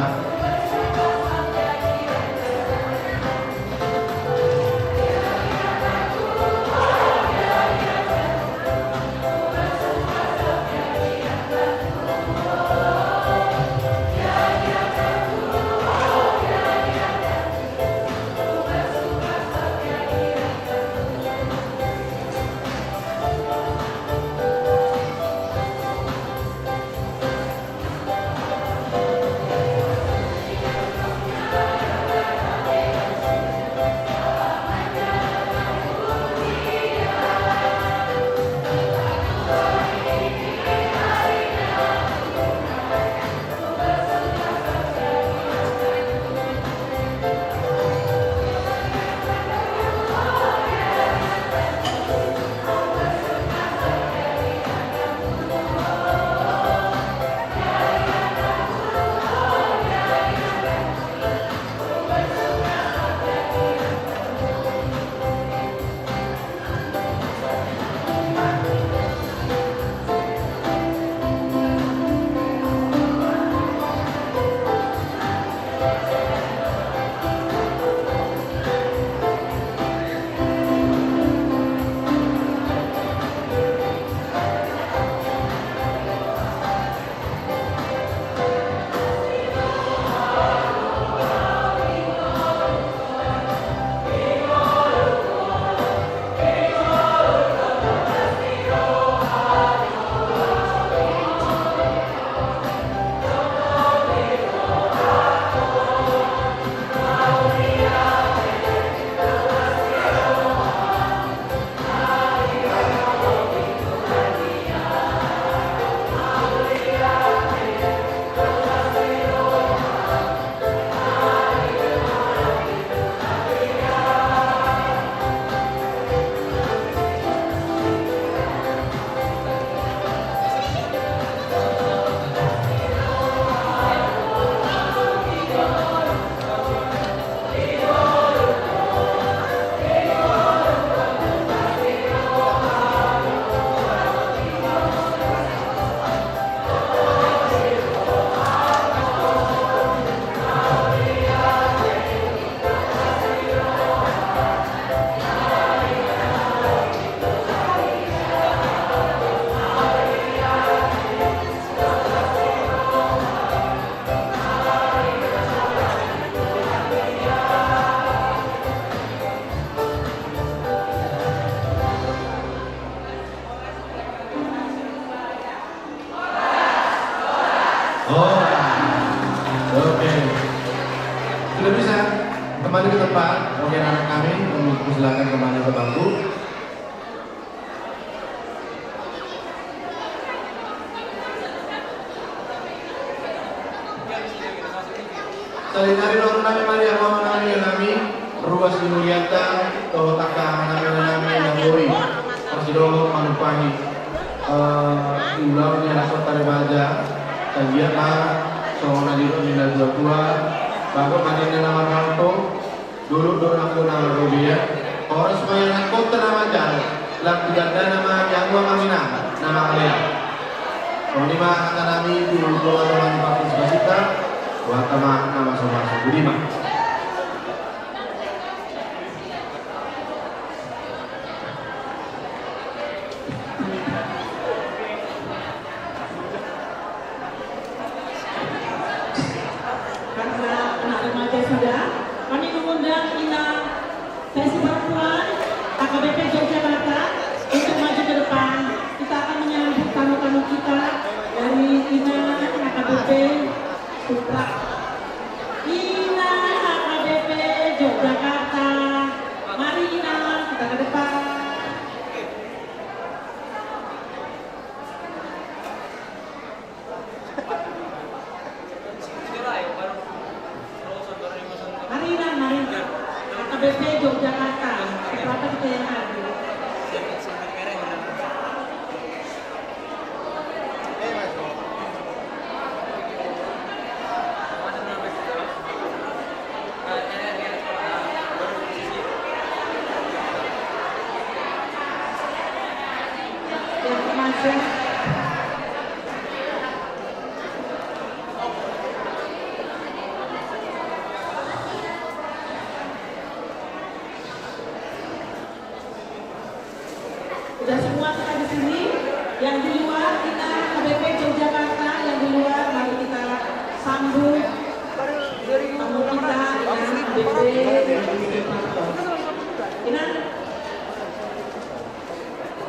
Oh, oke. Sudah bisa kembali ke tempat. Oke, anak kami, kami persilakan kembali ke bangku. Sahali nari dohonon nami ma di hamu amang nami, inang nami, ruas ni hurianta, dohot angka amang nami, inang nami, na boi parsidohot manumpahi, eh, ulaon ni anakhonta remaja, sai anggiat ma songon na nidok ni natuatua, bagot ma ninna na marhalto, dolok do nangkok na marbobea, horas ma i anakhonta na manjalo, lam tu gandana ma di hamu amang inang na mangalean. Songon i ma hata nami tu dongan-dongan ni partisipasita, huhata ma na masumasu. Budi ma. Karena anak remaja sudah, kami mengundang Ina Seksi Perempuan H K B P Yogyakarta untuk maju ke depan. Kita akan menyambut tamu-tamu kita dari Ina H K B P Supra. Ina H K B P Yogyakarta. Mari Ina, kita ke depan. Mari, Inang, mari. H K B P Yogyakarta, seberapa kita yang hadir? Udah semua kita di sini, yang di luar